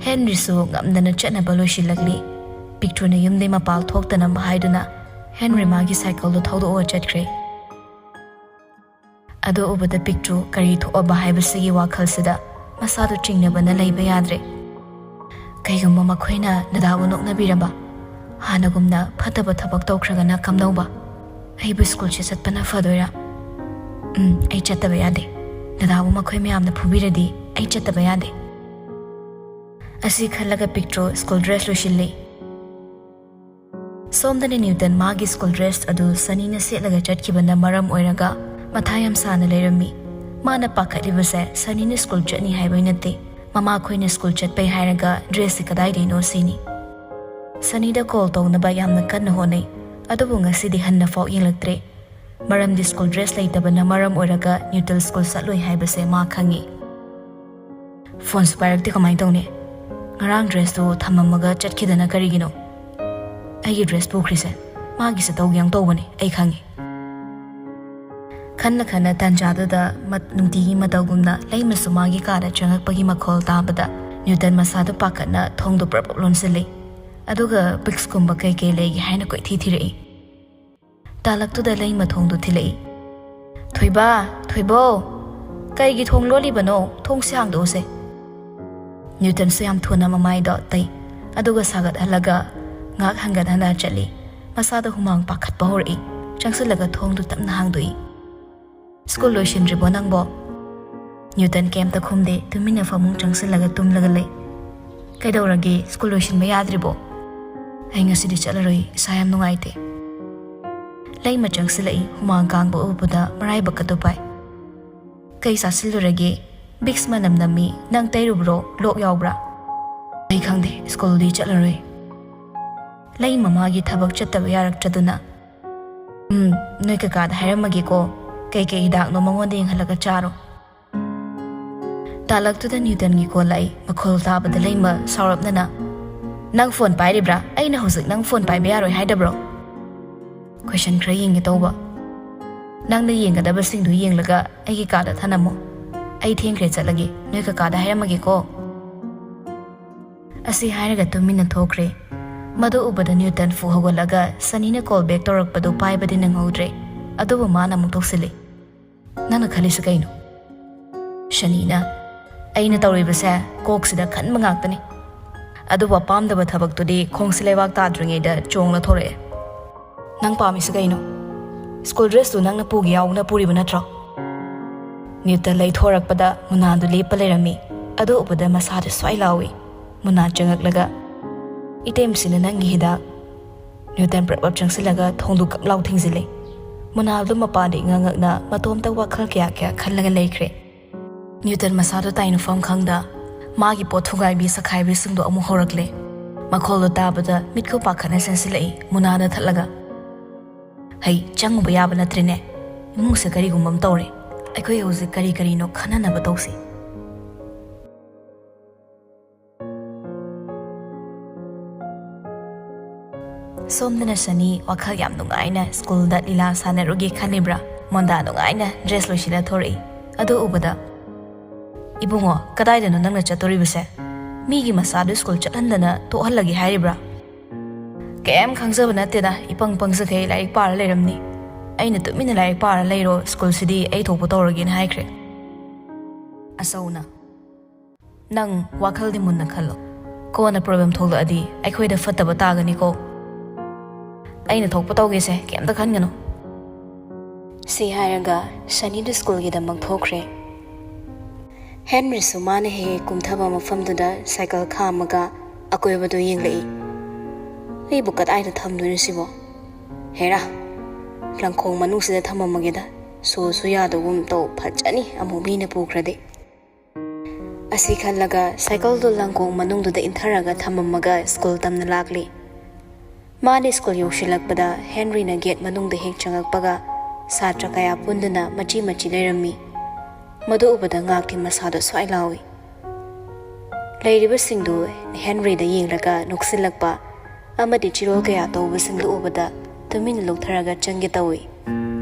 ꯍꯦꯟꯔꯤꯁꯨ ꯉꯝꯗꯅ ꯆꯠꯅꯕ ꯂꯣꯏꯁꯤꯜꯂꯛꯂꯤ꯫ ꯄꯤꯛꯇ꯭ꯔꯨꯅ ꯌꯨꯝꯗꯩ ꯃꯄꯥꯜ ꯊꯣꯛꯇꯅꯕ ꯍꯥꯏꯗꯨꯅ ꯍꯦꯟꯔꯤ ꯃꯥꯒꯤ ꯁꯥꯏꯀꯜꯗꯨ ꯊꯧꯗꯣꯛꯑꯒ ꯆꯠꯈ꯭ꯔꯦ꯫ ꯑꯗꯨ ꯎꯕꯗ ꯄꯤꯛꯇ꯭ꯔꯨ ꯀꯔꯤ ꯊꯣꯛꯑꯕ ꯍꯥꯏꯕꯁꯤꯒꯤ ꯋꯥꯈꯜꯁꯤꯗ ꯃꯁꯥꯗꯨ ꯆꯤꯡꯅꯕꯅ ꯂꯩꯕ ꯌꯥꯗ꯭ꯔꯦ꯫ ꯀꯩꯒꯨꯝꯕ ꯃꯈꯣꯏꯅ ꯗꯗꯥꯕꯨ ꯅꯣꯛꯅꯕꯤꯔꯕ, ꯍꯥꯟꯅꯒꯨꯝꯅ ꯐꯠꯇꯕ ꯊꯕꯛ ꯇꯧꯈ꯭ꯔꯒꯅ ꯀꯝꯗꯧꯕ? ꯑꯩꯕꯨ ꯁ꯭ꯀꯨꯜꯁꯦ ꯆꯠꯄꯅ ꯐꯗꯣꯏꯔꯥ? ꯎꯝ, ꯑꯩ ꯆꯠꯇꯕ ꯌꯥꯗꯦ꯫ ꯗꯗꯥꯕꯨ ꯃꯈꯣꯏ ꯃꯌꯥꯝꯅ ꯐꯨꯕꯤꯔꯗꯤ ꯑꯩ ꯆꯠꯇꯕ ꯌꯥꯗꯦ꯫ ꯑꯁꯤ ꯈꯜꯂꯒ ꯄꯤꯛꯇ꯭ꯔꯨ ꯁ꯭ꯀꯨꯜ ꯗ꯭ꯔꯦꯁ ꯂꯣꯏꯁꯤꯜꯂꯤ꯫ ꯁꯣꯝꯗꯅ ꯅ꯭ꯌꯨꯇꯟ ꯃꯥꯒꯤ ꯁ꯭ꯀꯨꯜ ꯗ꯭ꯔꯦꯁ ꯑꯗꯨ ꯁꯅꯤꯅ ꯁꯦꯠꯂꯒ ꯆꯠꯈꯤꯕꯅ ꯃꯔꯝ ꯑꯣꯏꯔꯒ ꯃꯊꯥ ꯌꯥꯝ ꯁꯥꯅ ꯂꯩꯔꯝꯃꯤ꯫ ꯃꯥꯅ ꯄꯥꯈꯠꯂꯤꯕꯁꯦ ꯁꯅꯤꯅ ꯁ꯭ꯀꯨꯜ ꯆꯠꯅꯤ ꯍꯥꯏꯕꯩ ꯅꯠꯇꯦ, ꯃꯃꯥꯈꯣꯏꯅ ꯁ꯭ꯀꯨꯜ ꯆꯠꯄꯩ ꯍꯥꯏꯔꯒ ꯗ꯭ꯔꯦꯁꯁꯤ ꯀꯗꯥꯏꯗꯩꯅꯣ ꯁꯤꯅꯤ꯫ ꯁꯅꯤꯗ ꯀꯣꯜ ꯇꯧꯅꯕ ꯌꯥꯝꯅ ꯀꯟꯅ ꯍꯣꯠꯅꯩ, ꯑꯗꯨꯕꯨ ꯉꯁꯤꯗꯤ ꯍꯟꯅ ꯐꯥꯎ ꯌꯦꯡꯂꯛꯇ꯭ꯔꯦ꯫ ꯃꯔꯝꯗꯤ ꯁ꯭ꯀꯨꯜ ꯗ꯭ꯔꯦꯁ ꯂꯩꯇꯕꯅ ꯃꯔꯝ ꯑꯣꯏꯔꯒ ꯅ꯭ꯌꯨꯇꯟ ꯁ꯭ꯀꯨꯜ ꯆꯠꯂꯣꯏ ꯍꯥꯏꯕꯁꯦ ꯃꯥ ꯈꯪꯉꯤ꯫ ꯐꯣꯟꯁꯨ ꯄꯥꯏꯔꯛꯇꯦ, ꯀꯃꯥꯏꯅ ꯇꯧꯅꯤ? ꯉꯔꯥꯡ ꯗ꯭ꯔꯦꯁꯇꯨ ꯊꯝꯃꯝꯃꯒ ꯆꯠꯈꯤꯗꯅ ꯀꯔꯤꯒꯤꯅꯣ? ꯑꯩꯒꯤ ꯗ꯭ꯔꯦꯁ ꯄꯨꯈ꯭ꯔꯤꯁꯦ ꯃꯥꯒꯤꯁꯦ ꯇꯧꯒꯦ ꯌꯥꯝ ꯇꯧꯕꯅꯦ, ꯑꯩ ꯈꯪꯉꯤ꯫ ꯈꯟꯅ ꯈꯟꯅ ꯇꯥꯟꯖꯥꯗꯨꯗ ꯃꯠ-, ꯅꯨꯡꯇꯤꯒꯤ ꯃꯇꯧꯒꯨꯝꯅ ꯂꯩꯃꯁꯨ ꯃꯥꯒꯤ ꯀꯥꯗ ꯆꯪꯉꯛꯄꯒꯤ ꯃꯈꯣꯜ ꯇꯥꯕꯗ ꯅ꯭ꯌꯨꯇꯟ ꯃꯁꯥꯗꯨ ꯄꯥꯈꯠꯅ ꯊꯣꯡꯗꯨ ꯄ꯭ꯔꯞ ꯄ꯭ꯔꯞ ꯂꯣꯟꯁꯤꯜꯂꯤ꯫ ꯑꯗꯨꯒ ꯕꯤꯛꯁꯀꯨꯝꯕ ꯀꯩ ꯀꯩ ꯂꯩꯒꯦ ꯍꯥꯏꯅ ꯀꯣꯏꯊꯤ ꯊꯤꯔꯛꯏ꯫ ꯇꯥꯂꯛꯇꯨꯗ ꯂꯩꯃ ꯊꯣꯡꯗꯨ ꯊꯤꯜꯂꯛꯏ꯫ "ꯊꯣꯏꯕ, ꯊꯣꯏꯕꯧ, ꯀꯩꯒꯤ ꯊꯣꯡ ꯂꯣꯜꯂꯤꯕꯅꯣ? ꯊꯣꯡꯁꯤ ꯍꯥꯡꯗꯣꯛꯎꯁꯦ꯫" ꯅ꯭ꯌꯨꯇꯟꯁꯨ ꯌꯥꯝ ꯊꯨꯅ ꯃꯃꯥꯏꯗꯣ ꯇꯩ, ꯑꯗꯨꯒ ꯁꯥꯒꯠꯍꯜꯂꯒ ꯉꯥꯛ ꯍꯟꯒꯠ ꯍꯟꯗ ꯆꯠꯂꯤ꯫ ꯃꯁꯥꯗ ꯍꯨꯃꯥꯡ ꯄꯥꯈꯠꯄ ꯍꯧꯔꯛꯏ꯫ ꯆꯪꯁꯤꯜꯂꯒ ꯊꯣꯡꯗꯨ ꯇꯞꯅ ꯍꯥꯡꯗꯣꯛꯏ꯫ "ꯁ꯭ꯀꯨꯜ ꯂꯣꯏꯁꯤꯟꯗ꯭ꯔꯤꯕꯣ ꯅꯪꯕꯣ?" ꯅ꯭ꯌꯨꯇꯟ ꯀꯩꯝꯇ ꯈꯨꯝꯗꯦ, ꯇꯨꯃꯤꯟꯅ ꯐꯃꯨꯡ ꯆꯪꯁꯤꯜꯂꯒ ꯇꯨꯝꯂꯒ ꯂꯩ꯫ "ꯀꯩꯗꯧꯔꯒꯦ? ꯁ꯭ꯀꯨꯜ ꯂꯣꯏꯁꯤꯟꯕ ꯌꯥꯗ꯭ꯔꯤꯕꯣ?" "ꯑꯩ ꯉꯁꯤꯗꯤ ꯆꯠꯂꯔꯣꯏ, ꯏꯁꯥ ꯌꯥꯝ ꯅꯨꯡꯉꯥꯏꯇꯦ꯫" ꯂꯩꯃ ꯆꯪꯁꯤꯜꯂꯛꯏ, ꯍꯨꯃꯥꯡ ꯀꯥꯡꯕ ꯎꯕꯗ ꯃꯔꯥꯏꯕꯛꯀꯗꯨ ꯄꯥꯏ꯫ "ꯀꯩ ꯆꯥꯁꯤꯜꯂꯨꯔꯒꯦ? ꯕꯤꯛꯁ ꯃꯅꯝ ꯅꯝꯃꯤ, ꯅꯪ ꯇꯩꯔꯨꯕ꯭ꯔꯣ? ꯂꯣꯛ ꯌꯥꯎꯕ꯭ꯔꯥ?" "ꯑꯩ ꯈꯪꯗꯦ, ꯁ꯭ꯀꯨꯜꯗꯤ ꯆꯠꯂꯔꯣꯏ꯫" ꯂꯩꯃ ꯃꯥꯒꯤ ꯊꯕꯛ ꯆꯠꯇꯕ ꯌꯥꯔꯛꯇ꯭ꯔꯗꯨꯅ, "ꯎꯝ, ꯅꯣꯏ ꯀꯀꯥꯗ ꯍꯥꯏꯔꯝꯃꯒꯦꯀꯣ, ꯀꯩꯀꯩ ꯍꯤꯗꯥꯛꯅꯣ ꯃꯉꯣꯟꯗ ꯌꯦꯡꯍꯜꯂꯒ ꯆꯥꯔꯣ꯫" ꯇꯥꯂꯛꯇꯨꯗ ꯅ꯭ꯌꯨꯇꯟꯒꯤ ꯀꯣꯜ ꯂꯥꯛꯏ꯫ ꯃꯈꯣꯜ ꯇꯥꯕꯗ ꯂꯩꯃ ꯁꯥꯎꯔꯞꯅꯅ, "ꯅꯪ ꯐꯣꯟ ꯄꯥꯏꯔꯤꯕ꯭ꯔꯥ? ꯑꯩꯅ ꯍꯧꯖꯤꯛ ꯅꯪ ꯐꯣꯟ ꯄꯥꯏꯕ ꯌꯥꯔꯣꯏ ꯍꯥꯏꯗꯕ꯭ꯔꯣ?" "ꯀꯣꯏꯁꯟ ꯈꯔ ꯌꯦꯡꯒꯦ ꯇꯧꯕ꯫" "ꯅꯪꯅ ꯌꯦꯡꯒꯗꯕꯁꯤꯡꯗꯨ ꯌꯦꯡꯂꯒ ꯑꯩꯒꯤ ꯀꯥꯗ ꯊꯅꯝꯃꯣ꯫ ꯑꯩ ꯊꯦꯡꯈ꯭ꯔꯦ, ꯆꯠꯂꯒꯦ꯫ ꯅꯣꯏ ꯀꯀꯥꯗ ꯍꯥꯏꯔꯝꯃꯒꯦꯀꯣ꯫" ꯑꯁꯤ ꯍꯥꯏꯔꯒ ꯇꯨꯃꯤꯟꯅ ꯊꯣꯛꯈ꯭ꯔꯦ꯫ ꯃꯗꯨ ꯎꯕꯗ ꯅ꯭ꯌꯨꯇꯟ ꯐꯨꯛ ꯍꯧꯒꯠꯂꯒ ꯁꯅꯤꯅ ꯀꯣꯜ ꯕꯦꯛ ꯇꯧꯔꯛꯄꯗꯨ ꯄꯥꯏꯕꯗꯤ ꯅꯪꯍꯧꯗ꯭ꯔꯦ꯫ ꯑꯗꯨꯕꯨ ꯃꯥꯅ ꯑꯃꯨꯛ ꯇꯧꯁꯤꯜꯂꯤ꯫ "ꯅꯪꯅ ꯈꯜꯂꯤꯁꯤ ꯀꯩꯅꯣ?" ꯁꯅꯤꯅ, "ꯑꯩꯅ ꯇꯧꯔꯤꯕꯁꯦ ꯀꯣꯛꯁꯤꯗ ꯈꯟꯕ ꯉꯥꯛꯇꯅꯤ꯫ ꯑꯗꯨꯕꯨ ꯑꯄꯥꯝꯗꯕ ꯊꯕꯛꯇꯨꯗꯤ ꯈꯣꯡꯁꯤ ꯂꯩꯕꯥꯛ ꯇꯥꯗ꯭ꯔꯤꯉꯩꯗ ꯆꯣꯡꯅ ꯊꯣꯔꯛꯑꯦ꯫ ꯅꯪ ꯄꯥꯝꯃꯤꯁꯤ ꯀꯩꯅꯣ? ꯁ꯭ꯀꯨꯜ ꯗ꯭ꯔꯦꯁꯇꯨ ꯅꯪꯅ ꯄꯨꯒꯦ ꯌꯥꯎꯅ ꯄꯨꯔꯤꯕ ꯅꯠꯇ꯭ꯔꯣ?" ꯅ꯭ꯌꯨꯇꯟ ꯂꯩꯊꯣꯔꯛꯄꯗ ꯃꯨꯅꯥꯗꯨ ꯂꯦꯞꯄ ꯂꯩꯔꯝꯃꯤ꯫ ꯑꯗꯨ ꯎꯕꯗ ꯃꯁꯥꯗꯨ ꯁ꯭ꯋꯥꯏ ꯂꯥꯎꯏ꯫ ꯃꯨꯅꯥ ꯆꯪꯉꯛꯂꯒ, "ꯏꯇꯩꯃꯁꯤꯅ ꯅꯪꯒꯤ ꯍꯤꯗꯥꯛ꯫" ꯅ꯭ꯌꯨꯇꯟ ꯄ꯭ꯔꯞ ꯄ꯭ꯔꯞ ꯆꯪꯁꯤꯜꯂꯒ ꯊꯣꯡꯗꯨ ꯀꯛ ꯂꯥꯎ ꯊꯤꯡꯖꯤꯜꯂꯤ꯫ ꯃꯨꯅꯥꯗꯨ ꯃꯄꯥꯟꯗ ꯏꯉꯛ ꯉꯛꯅ ꯃꯇꯣꯝꯇ ꯋꯥꯈꯜ ꯀꯌꯥ ꯀꯌꯥ ꯈꯜꯂꯒ ꯂꯩꯈ꯭ꯔꯦ꯫ ꯅ꯭ꯌꯨꯇꯟ ꯃꯁꯥꯗꯨ ꯇꯥꯏꯅꯐꯝ ꯈꯪꯗ ꯃꯥꯒꯤ ꯄꯣꯠ ꯊꯨꯒꯥꯏꯕꯤ ꯁꯈꯥꯏꯕꯤꯁꯤꯡꯗꯣ ꯑꯃꯨꯛ ꯍꯧꯔꯛꯂꯦ꯫ ꯃꯈꯣꯜꯗꯣ ꯇꯥꯕꯗ ꯃꯤꯠꯀꯨ ꯄꯥꯈꯠꯅ ꯆꯦꯟꯁꯤꯜꯂꯛꯏ ꯃꯨꯅꯥꯗ ꯊꯠꯂꯒ꯫ "ꯍꯩ, ꯆꯪꯉꯨꯕ ꯌꯥꯕ ꯅꯠꯇ꯭ꯔꯦꯅꯦ꯫ ꯏꯃꯨꯡꯁꯦ ꯀꯔꯤꯒꯨꯝꯕ ꯑꯃ ꯇꯧꯔꯦ꯫ ꯑꯩꯈꯣꯏ ꯍꯧꯖꯤꯛ ꯀꯔꯤ ꯀꯔꯤꯅꯣ ꯈꯟꯅꯅꯕ ꯇꯧꯁꯤ"꯫ ꯁꯣꯝꯗꯅ ꯁꯅꯤ ꯋꯥꯈꯜ ꯌꯥꯝ ꯅꯨꯡꯉꯥꯏꯅ ꯁ꯭ꯀꯨꯜꯗ ꯂꯤꯂꯥ ꯁꯥꯟꯅꯔꯨꯒꯦ ꯈꯜꯂꯤꯕ꯭ꯔꯥ? ꯃꯣꯟꯗꯥ ꯅꯨꯡꯉꯥꯏꯅ ꯗ꯭ꯔꯦꯁ ꯂꯣꯏꯁꯤꯜꯂ ꯊꯣꯔꯛꯏ꯫ ꯑꯗꯨ ꯎꯕꯗ, "ꯏꯕꯨꯡꯉꯣ, ꯀꯗꯥꯏꯗꯅꯣ ꯅꯪꯅ ꯆꯠꯇꯣꯔꯤꯕꯁꯦ? ꯃꯤꯒꯤ ꯃꯆꯥꯗꯨ ꯁ꯭ꯀꯨꯜ ꯆꯠꯍꯟꯗꯅ ꯇꯣꯛꯍꯜꯂꯒꯦ ꯍꯥꯏꯔꯤꯕ꯭ꯔꯥ?" "ꯀꯩꯝ ꯈꯪꯖꯕ ꯅꯠꯇꯦꯗ, ꯏꯄꯪ ꯄꯪꯖꯈꯩ ꯂꯥꯏꯔꯤꯛ ꯄꯥꯔ ꯂꯩꯔꯝꯅꯤ꯫ ꯑꯩꯅ ꯇꯨꯃꯤꯟꯅ ꯂꯥꯏꯔꯤꯛ ꯄꯥꯔ ꯂꯩꯔꯣ, ꯁ꯭ꯀꯨꯜꯁꯤꯗꯤ ꯑꯩ ꯊꯣꯛꯄ ꯇꯧꯔꯒꯦꯅ" ꯍꯥꯏꯈ꯭ꯔꯦ꯫ ꯑꯆꯧꯅ, "ꯅꯪ ꯋꯥꯈꯜꯗꯤ ꯃꯨꯟꯅ ꯈꯜꯂꯣ꯫ ꯀꯣꯟꯅ ꯄ꯭ꯔꯣꯕ꯭ꯂꯦꯝ ꯊꯣꯛꯂꯛꯑꯗꯤ ꯑꯩꯈꯣꯏꯗ ꯐꯠꯇꯕ ꯇꯥꯒꯅꯤꯀꯣ꯫ ꯑꯩꯅ ꯊꯣꯛꯄ ꯇꯧꯒꯦꯁꯦ, ꯀꯩꯝꯇ ꯈꯟꯒꯅꯨ"꯫ ꯁꯤ ꯍꯥꯏꯔꯒ ꯁꯅꯤꯗꯨ ꯁ꯭ꯀꯨꯜꯒꯤꯗꯃꯛ ꯊꯣꯛꯈ꯭ꯔꯦ꯫ ꯍꯦꯟꯔꯤꯁꯨ ꯃꯥꯅ ꯍꯦꯛ ꯍꯦꯛ ꯀꯨꯝꯊꯕ ꯃꯐꯝꯗꯨꯗ ꯁꯥꯏꯀꯜ ꯈꯥꯝꯃꯒ ꯑꯀꯣꯏꯕꯗꯨ ꯌꯦꯡꯂꯛꯏ꯫ "ꯑꯩꯕꯨ ꯀꯗꯥꯏꯗ ꯊꯝꯗꯣꯏꯅꯣ ꯁꯤꯕꯣ? ꯍꯦꯔꯥ, ꯂꯪꯈꯣꯡ ꯃꯅꯨꯡꯁꯤꯗ ꯊꯝꯃꯝꯃꯒꯦꯗ, ꯁꯣꯁꯨ ꯌꯥꯗꯒꯨꯝ ꯇꯧ, ꯐꯖꯅꯤ ꯑꯃꯨꯛ ꯃꯤꯅ ꯄꯨꯈ꯭ꯔꯗꯤ"꯫ ꯑꯁꯤ ꯈꯜꯂꯒ ꯁꯥꯏꯀꯜꯗꯨ ꯂꯪꯈꯣꯡ ꯃꯅꯨꯡꯗꯨꯗ ꯏꯟꯊꯔꯒ ꯊꯝꯃꯝꯃꯒ ꯁ꯭ꯀꯨꯜ ꯇꯝꯅ ꯂꯥꯛꯂꯤ꯫ ꯃꯥꯅ ꯁ꯭ꯀꯨꯜ ꯌꯧꯁꯤꯜꯂꯛꯄꯗ ꯍꯦꯟꯔꯤꯅ ꯒꯦꯠ ꯃꯅꯨꯡꯗ ꯍꯦꯛ ꯆꯪꯉꯛꯄꯒ ꯁꯥꯇ꯭ꯔ ꯀꯌꯥ ꯄꯨꯟꯗꯨꯅ ꯃꯆꯤ ꯃꯆꯤ ꯂꯩꯔꯝꯃꯤ꯫ ꯃꯗꯨ ꯎꯕꯗ ꯉꯥꯛꯇꯤ ꯃꯁꯥꯗꯣ ꯁ꯭ꯋꯥꯏ ꯂꯥꯎꯏ꯫ ꯂꯩꯔꯤꯕꯁꯤꯡꯗꯨ ꯍꯦꯟꯔꯤꯗ ꯌꯦꯡꯂꯒ ꯅꯣꯛꯁꯤꯜꯂꯛꯄ ꯑꯃꯗꯤ ꯆꯤꯔꯣꯜ ꯀꯌꯥ ꯇꯧꯕꯁꯤꯡꯗꯨ ꯎꯕꯗ ꯇꯨꯃꯤꯟꯅ ꯂꯧꯊꯔꯒ ꯆꯪꯒꯦ ꯇꯧꯏ꯫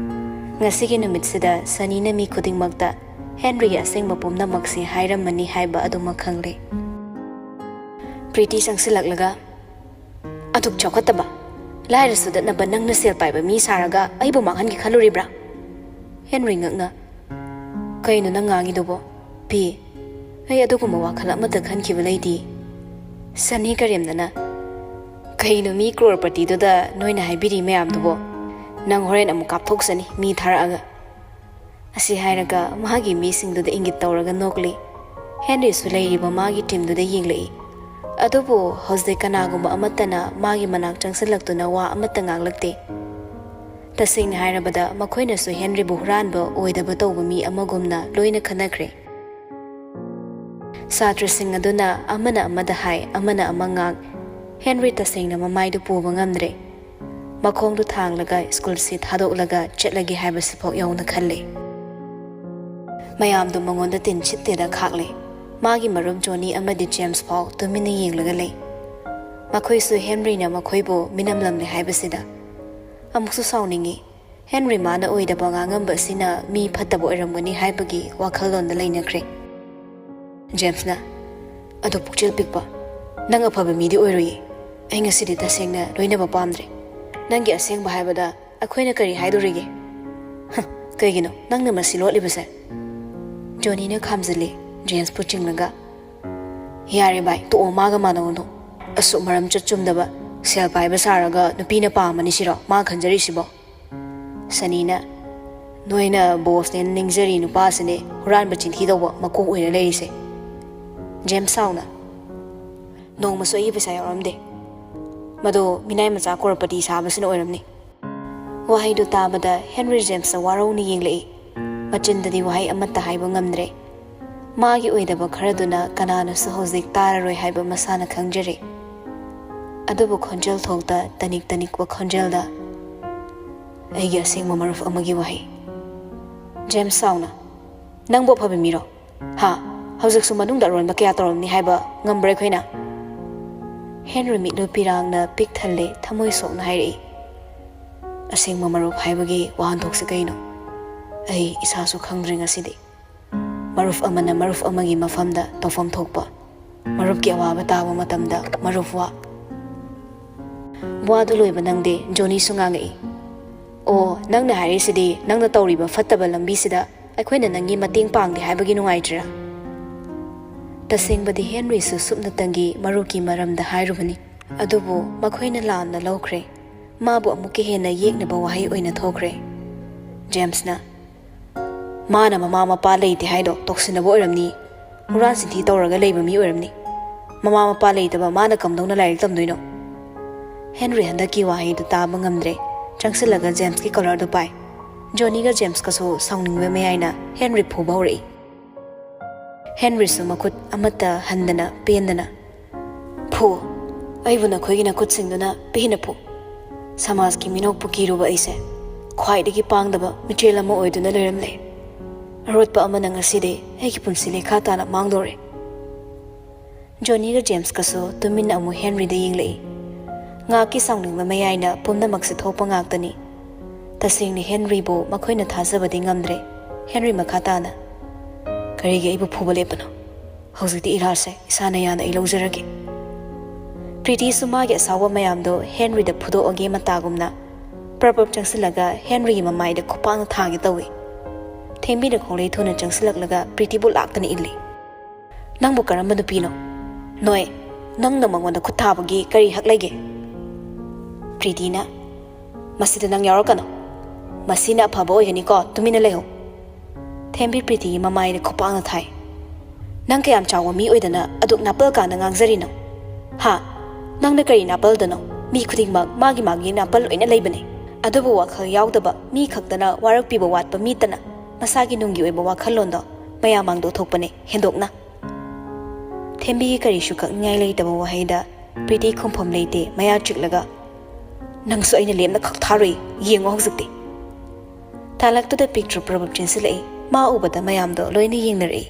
ꯉꯁꯤꯒꯤ ꯅꯨꯃꯤꯠꯁꯤꯗ ꯁꯅꯤꯅ ꯃꯤ ꯈꯨꯗꯤꯡꯃꯛꯇ ꯍꯦꯟꯔꯤꯒꯤ ꯑꯁꯦꯡꯕ ꯄꯨꯝꯅꯃꯛꯁꯤ ꯍꯥꯏꯔꯝꯃꯅꯤ ꯍꯥꯏꯕ ꯑꯗꯨꯃꯛ ꯈꯪꯂꯦ꯫ ꯄ꯭ꯔꯤꯇꯤ ꯆꯪꯁꯤꯜꯂꯛꯂꯒ, "ꯑꯗꯨꯛ ꯆꯥꯎꯈꯠꯇꯕ, ꯂꯥꯏꯔ ꯁꯨꯗꯠꯅꯕ ꯅꯪꯅ ꯁꯦꯜ ꯄꯥꯏꯕ ꯃꯤ ꯁꯥꯔꯒ ꯑꯩꯕꯨ ꯃꯥꯡꯍꯟꯒꯦ ꯈꯜꯂꯨꯔꯤꯕ꯭ꯔꯥ?" ꯍꯦꯟꯔꯤ ꯉꯛꯅ, "ꯀꯩꯅꯣ ꯅꯪ ꯉꯥꯡꯉꯤꯗꯨꯕꯣ? ꯄꯤ, ꯑꯩ ꯑꯗꯨꯒꯨꯝꯕ ꯋꯥꯈꯜ ꯑꯃꯠꯇ ꯈꯟꯈꯤꯕ ꯂꯩꯇꯦ"꯫ ꯁꯅꯤ ꯀꯔꯦꯝꯅꯅ, "ꯀꯩꯅꯣ ꯃꯤ ꯀ꯭ꯔꯣꯔꯄꯇꯤꯗꯨꯗ ꯅꯣꯏꯅ ꯍꯥꯏꯕꯤꯔꯤ ꯃꯌꯥꯝꯗꯨꯕꯣ? ꯅꯪ ꯍꯣꯔꯦꯟ ꯑꯃꯨꯛ ꯀꯥꯞꯊꯣꯛꯆꯅꯤ ꯃꯤ ꯊꯥꯔꯛꯑꯒ"꯫ ꯑꯁꯤ ꯍꯥꯏꯔꯒ ꯃꯥꯒꯤ ꯃꯤꯁꯤꯡꯗꯨꯗ ꯏꯪꯒꯤꯠ ꯇꯧꯔꯒ ꯅꯣꯛꯂꯤ꯫ ꯍꯦꯟꯔꯤꯁꯨ ꯂꯩꯔꯤꯕ ꯃꯥꯒꯤ ꯇꯤꯝꯗꯨꯗ ꯌꯦꯡꯂꯛꯏ꯫ ꯑꯗꯨꯕꯨ ꯍꯧꯖꯤꯛ ꯀꯅꯥꯒꯨꯝꯕ ꯑꯃꯠꯇꯅ ꯃꯥꯒꯤ ꯃꯅꯥꯛ ꯆꯪꯁꯤꯜꯂꯛꯇꯨꯅ ꯋꯥ ꯑꯃꯠꯇ ꯉꯥꯡꯂꯛꯇꯦ꯫ ꯇꯁꯦꯡꯅ ꯍꯥꯏꯔꯕꯗ ꯃꯈꯣꯏꯅꯁꯨ ꯍꯦꯟꯔꯤꯕꯨ ꯍꯨꯔꯥꯟꯕ ꯑꯣꯏꯗꯕ ꯇꯧꯕ ꯃꯤ ꯑꯃꯒꯨꯝꯅ ꯂꯣꯏꯅ ꯈꯟꯅꯈ꯭ꯔꯦ꯫ ꯁꯥꯇ꯭ꯔꯁꯤꯡ ꯑꯗꯨꯅ ꯑꯃꯅ ꯑꯃꯗ ꯍꯥꯏ, ꯑꯃꯅ ꯑꯃ ꯉꯥꯡ꯫ ꯍꯦꯟꯔꯤ ꯇꯁꯦꯡꯅ ꯃꯃꯥꯏꯗꯨ ꯄꯨꯕ ꯉꯝꯗ꯭ꯔꯦ꯫ ꯃꯈꯣꯡꯗꯨ ꯊꯥꯡꯂꯒ ꯁ꯭ꯀꯨꯜꯁꯤ ꯊꯥꯗꯣꯛꯂꯒ ꯆꯠꯂꯒꯦ ꯍꯥꯏꯕꯁꯤꯐꯥꯎ ꯌꯧꯅ ꯈꯜꯂꯦ꯫ ꯃꯌꯥꯝꯗꯨ ꯃꯉꯣꯟꯗ ꯇꯤꯟ ꯁꯤꯠꯇꯦꯗ ꯈꯥꯛꯂꯦ꯫ ꯃꯥꯒꯤ ꯃꯔꯨꯞ ꯖꯣꯅꯤ ꯑꯃꯗꯤ ꯖꯦꯝꯁ ꯐꯥꯎ ꯇꯨꯃꯤꯟꯅ ꯌꯦꯡꯂꯒ ꯂꯩ꯫ ꯃꯈꯣꯏꯁꯨ ꯍꯦꯟꯔꯤꯅ ꯃꯈꯣꯏꯕꯨ ꯃꯤꯅꯝꯂꯝꯂꯦ ꯍꯥꯏꯕꯁꯤꯗ꯫ ꯑꯃꯨꯛꯁꯨ ꯁꯥꯎꯅꯤꯡꯉꯤ꯫ ꯍꯦꯟꯔꯤ ꯃꯥꯅ ꯑꯣꯏꯗꯕ ꯉꯥꯡꯉꯝꯕ ꯑꯁꯤꯅ ꯃꯤ ꯐꯠꯇꯕ ꯑꯣꯏꯔꯝꯒꯅꯤ ꯍꯥꯏꯕꯒꯤ ꯋꯥꯈꯜꯂꯣꯟꯗ ꯂꯩꯅꯈ꯭ꯔꯦ꯫ ꯖꯦꯝꯁꯅ, "ꯑꯗꯨ ꯄꯨꯛꯆꯦꯜ ꯄꯤꯛꯄ, ꯅꯪ ꯑꯐꯕ ꯃꯤꯗꯤ ꯑꯣꯏꯔꯣꯏꯌꯦ꯫ ꯑꯩ ꯉꯁꯤꯗꯤ ꯇꯁꯦꯡꯅ ꯂꯣꯏꯅꯕ ꯄꯥꯝꯗ꯭ꯔꯦ꯫ ꯅꯪꯒꯤ ꯑꯁꯦꯡꯕ ꯍꯥꯏꯕꯗ ꯑꯩꯈꯣꯏꯅ ꯀꯔꯤ ꯍꯥꯏꯗꯣꯔꯤꯒꯦ?" "ꯍ, ꯀꯩꯒꯤꯅꯣ ꯅꯪꯅ ꯃꯁꯤ ꯂꯣꯠꯂꯤꯕꯁꯦ?" ꯖꯣꯅꯤꯅ ꯈꯥꯝꯖꯤꯜꯂꯤ, ꯖꯦꯝꯁꯄꯨ ꯆꯤꯡꯂꯒ꯫ "ꯌꯥꯔꯦ ꯚꯥꯏ, ꯇꯣꯛꯑꯣ, ꯃꯥꯒ ꯃꯥꯟꯅꯧꯅꯨ꯫ ꯑꯁꯨꯛ ꯃꯔꯝ ꯆꯠ ꯆꯨꯝꯗꯕ, ꯁꯦꯜ ꯄꯥꯏꯕ ꯁꯥꯔꯒ ꯅꯨꯄꯤꯅ ꯄꯥꯝꯃꯅꯤ ꯁꯤꯔꯣ ꯃꯥ ꯈꯟꯖꯔꯤꯁꯤꯕꯣ?" ꯁꯅꯤꯅ, "ꯅꯣꯏꯅ ꯕꯣꯁꯅꯦꯅ ꯅꯤꯡꯖꯔꯤ ꯅꯨꯄꯥꯁꯤꯅꯦ ꯍꯨꯔꯥꯟꯕ ꯆꯤꯟꯊꯤ ꯇꯧꯕ ꯃꯀꯣꯛ ꯑꯣꯏꯔ ꯂꯩꯔꯤꯁꯦ꯫" ꯖꯦꯝꯁ ꯁꯥꯎꯅ, "ꯅꯣꯡꯃꯁꯨ ꯑꯩꯒꯤ ꯄꯩꯁꯥ ꯌꯥꯎꯔꯝꯗꯦ꯫ ꯃꯗꯣ ꯃꯤꯅꯥꯏ ꯃꯆꯥ ꯀꯣꯔꯄꯇꯤ ꯁꯥꯕꯁꯤꯅ ꯑꯣꯏꯔꯝꯅꯤ꯫" ꯋꯥꯍꯩꯗꯨ ꯇꯥꯕꯗ ꯍꯦꯟꯔꯤ ꯖꯦꯝꯁꯅ ꯋꯥꯔꯧꯅ ꯌꯦꯡꯂꯛꯏ꯫ ꯃꯆꯤꯟꯗꯗꯤ ꯋꯥꯍꯩ ꯑꯃꯠꯇ ꯍꯥꯏꯕ ꯉꯝꯗ꯭ꯔꯦ꯫ ꯃꯥꯒꯤ ꯑꯣꯏꯗꯕ ꯈꯔꯗꯨꯅ ꯀꯅꯥꯅꯁꯨ ꯍꯧꯖꯤꯛ ꯇꯥꯔꯔꯣꯏ ꯍꯥꯏꯕ ꯃꯁꯥꯅ ꯈꯪꯖꯔꯤ꯫ ꯑꯗꯨꯕꯨ ꯈꯣꯟꯖꯦꯜ ꯊꯣꯛꯇ ꯇꯅꯤꯛ ꯇꯅꯤꯛꯄ ꯈꯣꯟꯖꯦꯜꯗ, "ꯑꯩꯒꯤ ꯑꯁꯦꯡꯕ ꯃꯔꯨꯞ ꯑꯃꯒꯤ ꯋꯥꯍꯩ꯫" ꯖꯦꯝꯁ ꯁꯥꯎꯅ, "ꯅꯪꯕꯨ ꯑꯐꯕ ꯃꯤꯔꯣ? ꯍꯥ? ꯍꯧꯖꯤꯛꯁꯨ ꯃꯅꯨꯡꯗ ꯑꯔꯣꯟꯕ ꯀꯌꯥ ꯇꯧꯔꯝꯅꯤ ꯍꯥꯏꯕ ꯉꯝꯕ꯭ꯔꯥ ꯑꯩꯈꯣꯏꯅ?" ꯍꯦꯟꯔꯤ ꯃꯤꯠꯂꯨ ꯄꯤꯔꯥꯡꯅ ꯄꯤꯛ ꯊꯜꯂꯦ, ꯊꯃꯣꯏ ꯁꯣꯛꯅ ꯍꯥꯏꯔꯛꯏ, "ꯑꯁꯦꯡꯕ ꯃꯔꯨꯞ ꯍꯥꯏꯕꯒꯤ ꯋꯥꯍꯟꯊꯣꯛꯁꯤ ꯀꯩꯅꯣ? ꯑꯩ ꯏꯁꯥꯁꯨ ꯈꯪꯗ꯭ꯔꯦ ꯉꯁꯤꯗꯤ꯫" ꯃꯔꯨꯞ ꯑꯃꯅ ꯃꯔꯨꯞ ꯑꯃꯒꯤ ꯃꯐꯝꯗ ꯇꯧꯐꯝ ꯊꯣꯛꯄ, ꯃꯔꯨꯞꯀꯤ ꯑꯋꯥꯕ ꯇꯥꯕ ꯃꯇꯝꯗ ꯃꯔꯨꯞ ꯋꯥ꯫ ꯋꯥꯗꯨ ꯂꯣꯏꯕ ꯅꯪꯗꯦ, ꯖꯣꯅꯤꯁꯨ ꯉꯥꯡꯉꯛꯏ, "ꯑꯣ, ꯅꯪꯅ ꯍꯥꯏꯔꯤꯁꯤꯗꯤ ꯅꯪꯅ ꯇꯧꯔꯤꯕ ꯐꯠꯇꯕ ꯂꯝꯕꯤꯁꯤꯗ ꯑꯩꯈꯣꯏꯅ ꯅꯪꯒꯤ ꯃꯇꯦꯡ ꯄꯥꯡꯗꯦ ꯍꯥꯏꯕꯒꯤ ꯅꯨꯡꯉꯥꯏꯇ꯭ꯔꯤꯔꯥ?" ꯇꯁꯦꯡꯕꯗꯤ ꯍꯦꯟꯔꯤꯁꯨ ꯁꯨꯞꯅꯇꯪꯒꯤ ꯃꯔꯨꯞꯀꯤ ꯃꯔꯝꯗ ꯍꯥꯏꯔꯨꯕꯅꯤ, ꯑꯗꯨꯕꯨ ꯃꯈꯣꯏꯅ ꯂꯥꯟꯅ ꯂꯧꯈ꯭ꯔꯦ꯫ ꯃꯥꯕꯨ ꯑꯃꯨꯛꯀ ꯍꯦꯟꯅ ꯌꯦꯛꯅꯕ ꯋꯥꯍꯩ ꯑꯣꯏꯅ ꯊꯣꯛꯈ꯭ꯔꯦ꯫ ꯖꯦꯝꯁꯅ, "ꯃꯥꯅ ꯃꯃꯥ ꯃꯄꯥ ꯂꯩꯇꯦ ꯍꯥꯏꯗꯣ ꯇꯣꯛꯁꯤꯟꯅꯕ ꯑꯣꯏꯔꯝꯅꯤ꯫ ꯍꯨꯔꯥꯟ ꯆꯤꯟꯊꯤ ꯇꯧꯔꯒ ꯂꯩꯕ ꯃꯤ ꯑꯣꯏꯔꯝꯅꯤ꯫ ꯃꯃꯥ ꯃꯄꯥ ꯂꯩꯇꯕ ꯃꯥꯅ ꯀꯝꯗꯧꯅ ꯂꯥꯏꯔꯤꯛ ꯇꯝꯗꯣꯏꯅꯣ?" ꯍꯦꯟꯔꯤ ꯍꯟꯗꯛꯀꯤ ꯋꯥꯍꯩꯗꯨ ꯇꯥꯕ ꯉꯝꯗ꯭ꯔꯦ꯫ ꯆꯪꯁꯤꯜꯂꯒ ꯖꯦꯝꯁꯀꯤ ꯀꯣꯂꯔꯗꯨ ꯄꯥꯏ꯫ ꯖꯣꯅꯤꯒ ꯖꯦꯝꯁꯀꯁꯨ ꯁꯥꯎꯅꯤꯡꯕ ꯃꯌꯥꯏꯅ ꯍꯦꯟꯔꯤ ꯐꯨꯕ ꯍꯧꯔꯛꯏ꯫ ꯍꯦꯟꯔꯤꯁꯨ ꯃꯈꯨꯠ ꯑꯃꯠꯇ ꯍꯟꯗꯅ ꯄꯦꯟꯗꯅ, "ꯐꯨ, ꯑꯩꯕꯨ ꯅꯈꯣꯏꯒꯤ ꯅꯈꯨꯠꯁꯤꯡꯗꯨꯅ ꯄꯦꯟꯅ ꯐꯨ꯫ ꯁꯃꯥꯖꯀꯤ ꯃꯤꯅꯣꯛꯄꯨ ꯀꯤꯔꯨꯕ ꯑꯩꯁꯦ ꯈ꯭ꯋꯥꯏꯗꯒꯤ ꯄꯥꯡꯗꯕ ꯃꯤꯆꯦꯜ ꯑꯃ ꯑꯣꯏꯗꯨꯅ ꯂꯩꯔꯝꯂꯦ꯫ ꯑꯔꯣꯠꯄ ꯑꯃꯅ ꯉꯁꯤꯗꯤ ꯑꯩꯒꯤ ꯄꯨꯟꯁꯤ ꯂꯩꯈꯥ ꯇꯥꯅ ꯃꯥꯡꯗꯧꯔꯦ꯫" ꯖꯣꯅꯤꯒ ꯖꯦꯝꯁꯀꯁꯨ ꯇꯨꯃꯤꯟꯅ ꯑꯃꯨꯛ ꯍꯦꯟꯔꯤꯗ ꯌꯦꯡꯂꯛꯏ꯫ ꯉꯥꯛꯀꯤ ꯁꯥꯎꯅꯤꯡꯕ ꯃꯌꯥꯏꯅ ꯄꯨꯝꯅꯃꯛꯁꯦ ꯊꯣꯛꯄ ꯉꯥꯛꯇꯅꯤ꯫ ꯇꯁꯦꯡꯅ ꯍꯦꯟꯔꯤꯕꯨ ꯃꯈꯣꯏꯅ ꯊꯥꯖꯕꯗꯤ ꯉꯝꯗ꯭ꯔꯦ꯫ ꯍꯦꯟꯔꯤ ꯃꯈꯥ ꯇꯥꯅ, "ꯀꯔꯤꯒꯤ ꯑꯩꯕꯨ ꯐꯨꯕ ꯂꯦꯞꯄꯅꯣ? ꯍꯧꯖꯤꯛꯇꯤ ꯏꯔꯥꯜꯁꯦ ꯏꯁꯥꯅ ꯌꯥꯅ ꯑꯩ ꯂꯧꯖꯔꯒꯦ꯫" ꯄ꯭ꯔꯤꯇꯤꯁꯨ ꯃꯥꯒꯤ ꯑꯁꯥꯎꯕ ꯃꯌꯥꯝꯗꯣ ꯍꯦꯟꯔꯤꯗ ꯐꯨꯗꯣꯛꯑꯒꯦ ꯃꯇꯥꯒꯨꯝꯅ ꯄ꯭ꯔꯞ ꯄ꯭ꯔꯞ ꯆꯪꯁꯤꯜꯂꯒ ꯍꯦꯟꯔꯤꯒꯤ ꯃꯃꯥꯏꯗ ꯈꯨꯄꯥꯛꯅ ꯊꯥꯒꯦ ꯇꯧꯏ꯫ ꯊꯦꯝꯕꯤꯅ ꯈꯣꯡꯂꯩ ꯊꯨꯅ ꯆꯪꯁꯤꯜꯂꯛꯂꯒ ꯄ꯭ꯔꯤꯇꯤꯕꯨ ꯂꯥꯛꯇꯅ ꯏꯜꯂꯤ꯫ "ꯅꯪꯕꯨ ꯀꯔꯝꯕ ꯅꯨꯄꯤꯅꯣ? ꯅꯣꯏ, ꯅꯪꯅ ꯃꯉꯣꯟꯗ ꯈꯨꯠ ꯊꯥꯕꯒꯤ ꯀꯔꯤ ꯍꯛ ꯂꯩꯒꯦ?" ꯄ꯭ꯔꯤꯇꯤꯅ, "ꯃꯁꯤꯗ ꯅꯪ ꯌꯥꯎꯔꯛꯀꯅꯨ꯫ ꯃꯁꯤꯅ ꯑꯐꯕ ꯑꯣꯏꯒꯅꯤꯀꯣ, ꯇꯨꯃꯤꯟꯅ ꯂꯩꯍꯧ꯫" ꯊꯦꯝꯕꯤ ꯄ꯭ꯔꯤꯇꯤꯒꯤ ꯃꯃꯥꯏꯗ ꯈꯨꯄꯥꯛꯅ ꯊꯥꯏ꯫ "ꯅꯪ ꯀꯌꯥꯝ ꯆꯥꯎꯕ ꯃꯤ ꯑꯣꯏꯗꯅ ꯑꯗꯨꯛ ꯅꯥꯄꯜ ꯀꯥꯅ ꯉꯥꯡꯖꯔꯤꯅꯣ? ꯍꯥ? ꯅꯪꯅ ꯀꯔꯤ ꯅꯥꯄꯜꯗꯅꯣ? ꯃꯤ ꯈꯨꯗꯤꯡꯃꯛ ꯃꯥꯒꯤ ꯃꯥꯒꯤ ꯅꯥꯄꯜ ꯂꯣꯏꯅ ꯂꯩꯕꯅꯦ꯫ ꯑꯗꯨꯕꯨ ꯋꯥꯈꯜ ꯌꯥꯎꯗꯕ ꯃꯤ ꯈꯛꯇꯅ ꯋꯥꯔꯛꯄꯤꯕ ꯋꯥꯠꯄ ꯃꯤꯇꯅ ꯃꯁꯥꯒꯤ ꯅꯨꯡꯒꯤ ꯑꯣꯏꯕ ꯋꯥꯈꯜꯂꯣꯟꯗꯣ ꯃꯌꯥꯝ ꯃꯥꯡꯗ ꯎꯠꯊꯣꯛꯄꯅꯦ ꯍꯦꯟꯗꯣꯛꯅ꯫" ꯊꯦꯝꯕꯤꯒꯤ ꯀꯔꯤꯁꯨ ꯀꯛꯅꯤꯡꯉꯥꯏ ꯂꯩꯇꯕ ꯋꯥꯍꯩꯗ ꯄ꯭ꯔꯤꯇꯤ ꯈꯨꯝꯐꯝ ꯂꯩꯇꯦ, ꯃꯌꯥ ꯆꯤꯛꯂꯒ, "ꯅꯪꯁꯨ ꯑꯩꯅ ꯂꯦꯝꯅ ꯈꯛ ꯊꯥꯔꯣꯏ, ꯌꯦꯡꯉꯣ ꯍꯧꯖꯤꯛꯇꯤ꯫" ꯇꯥꯂꯛꯇꯨꯗ ꯄꯤꯛꯇ꯭ꯔꯨ ꯄ꯭ꯔꯕꯨꯞ ꯆꯦꯟꯁꯤꯜꯂꯛꯏ꯫ ꯃꯥ ꯎꯕꯗ ꯃꯌꯥꯝꯗꯣ ꯂꯣꯏꯅ ꯌꯦꯡꯅꯔꯛꯏ꯫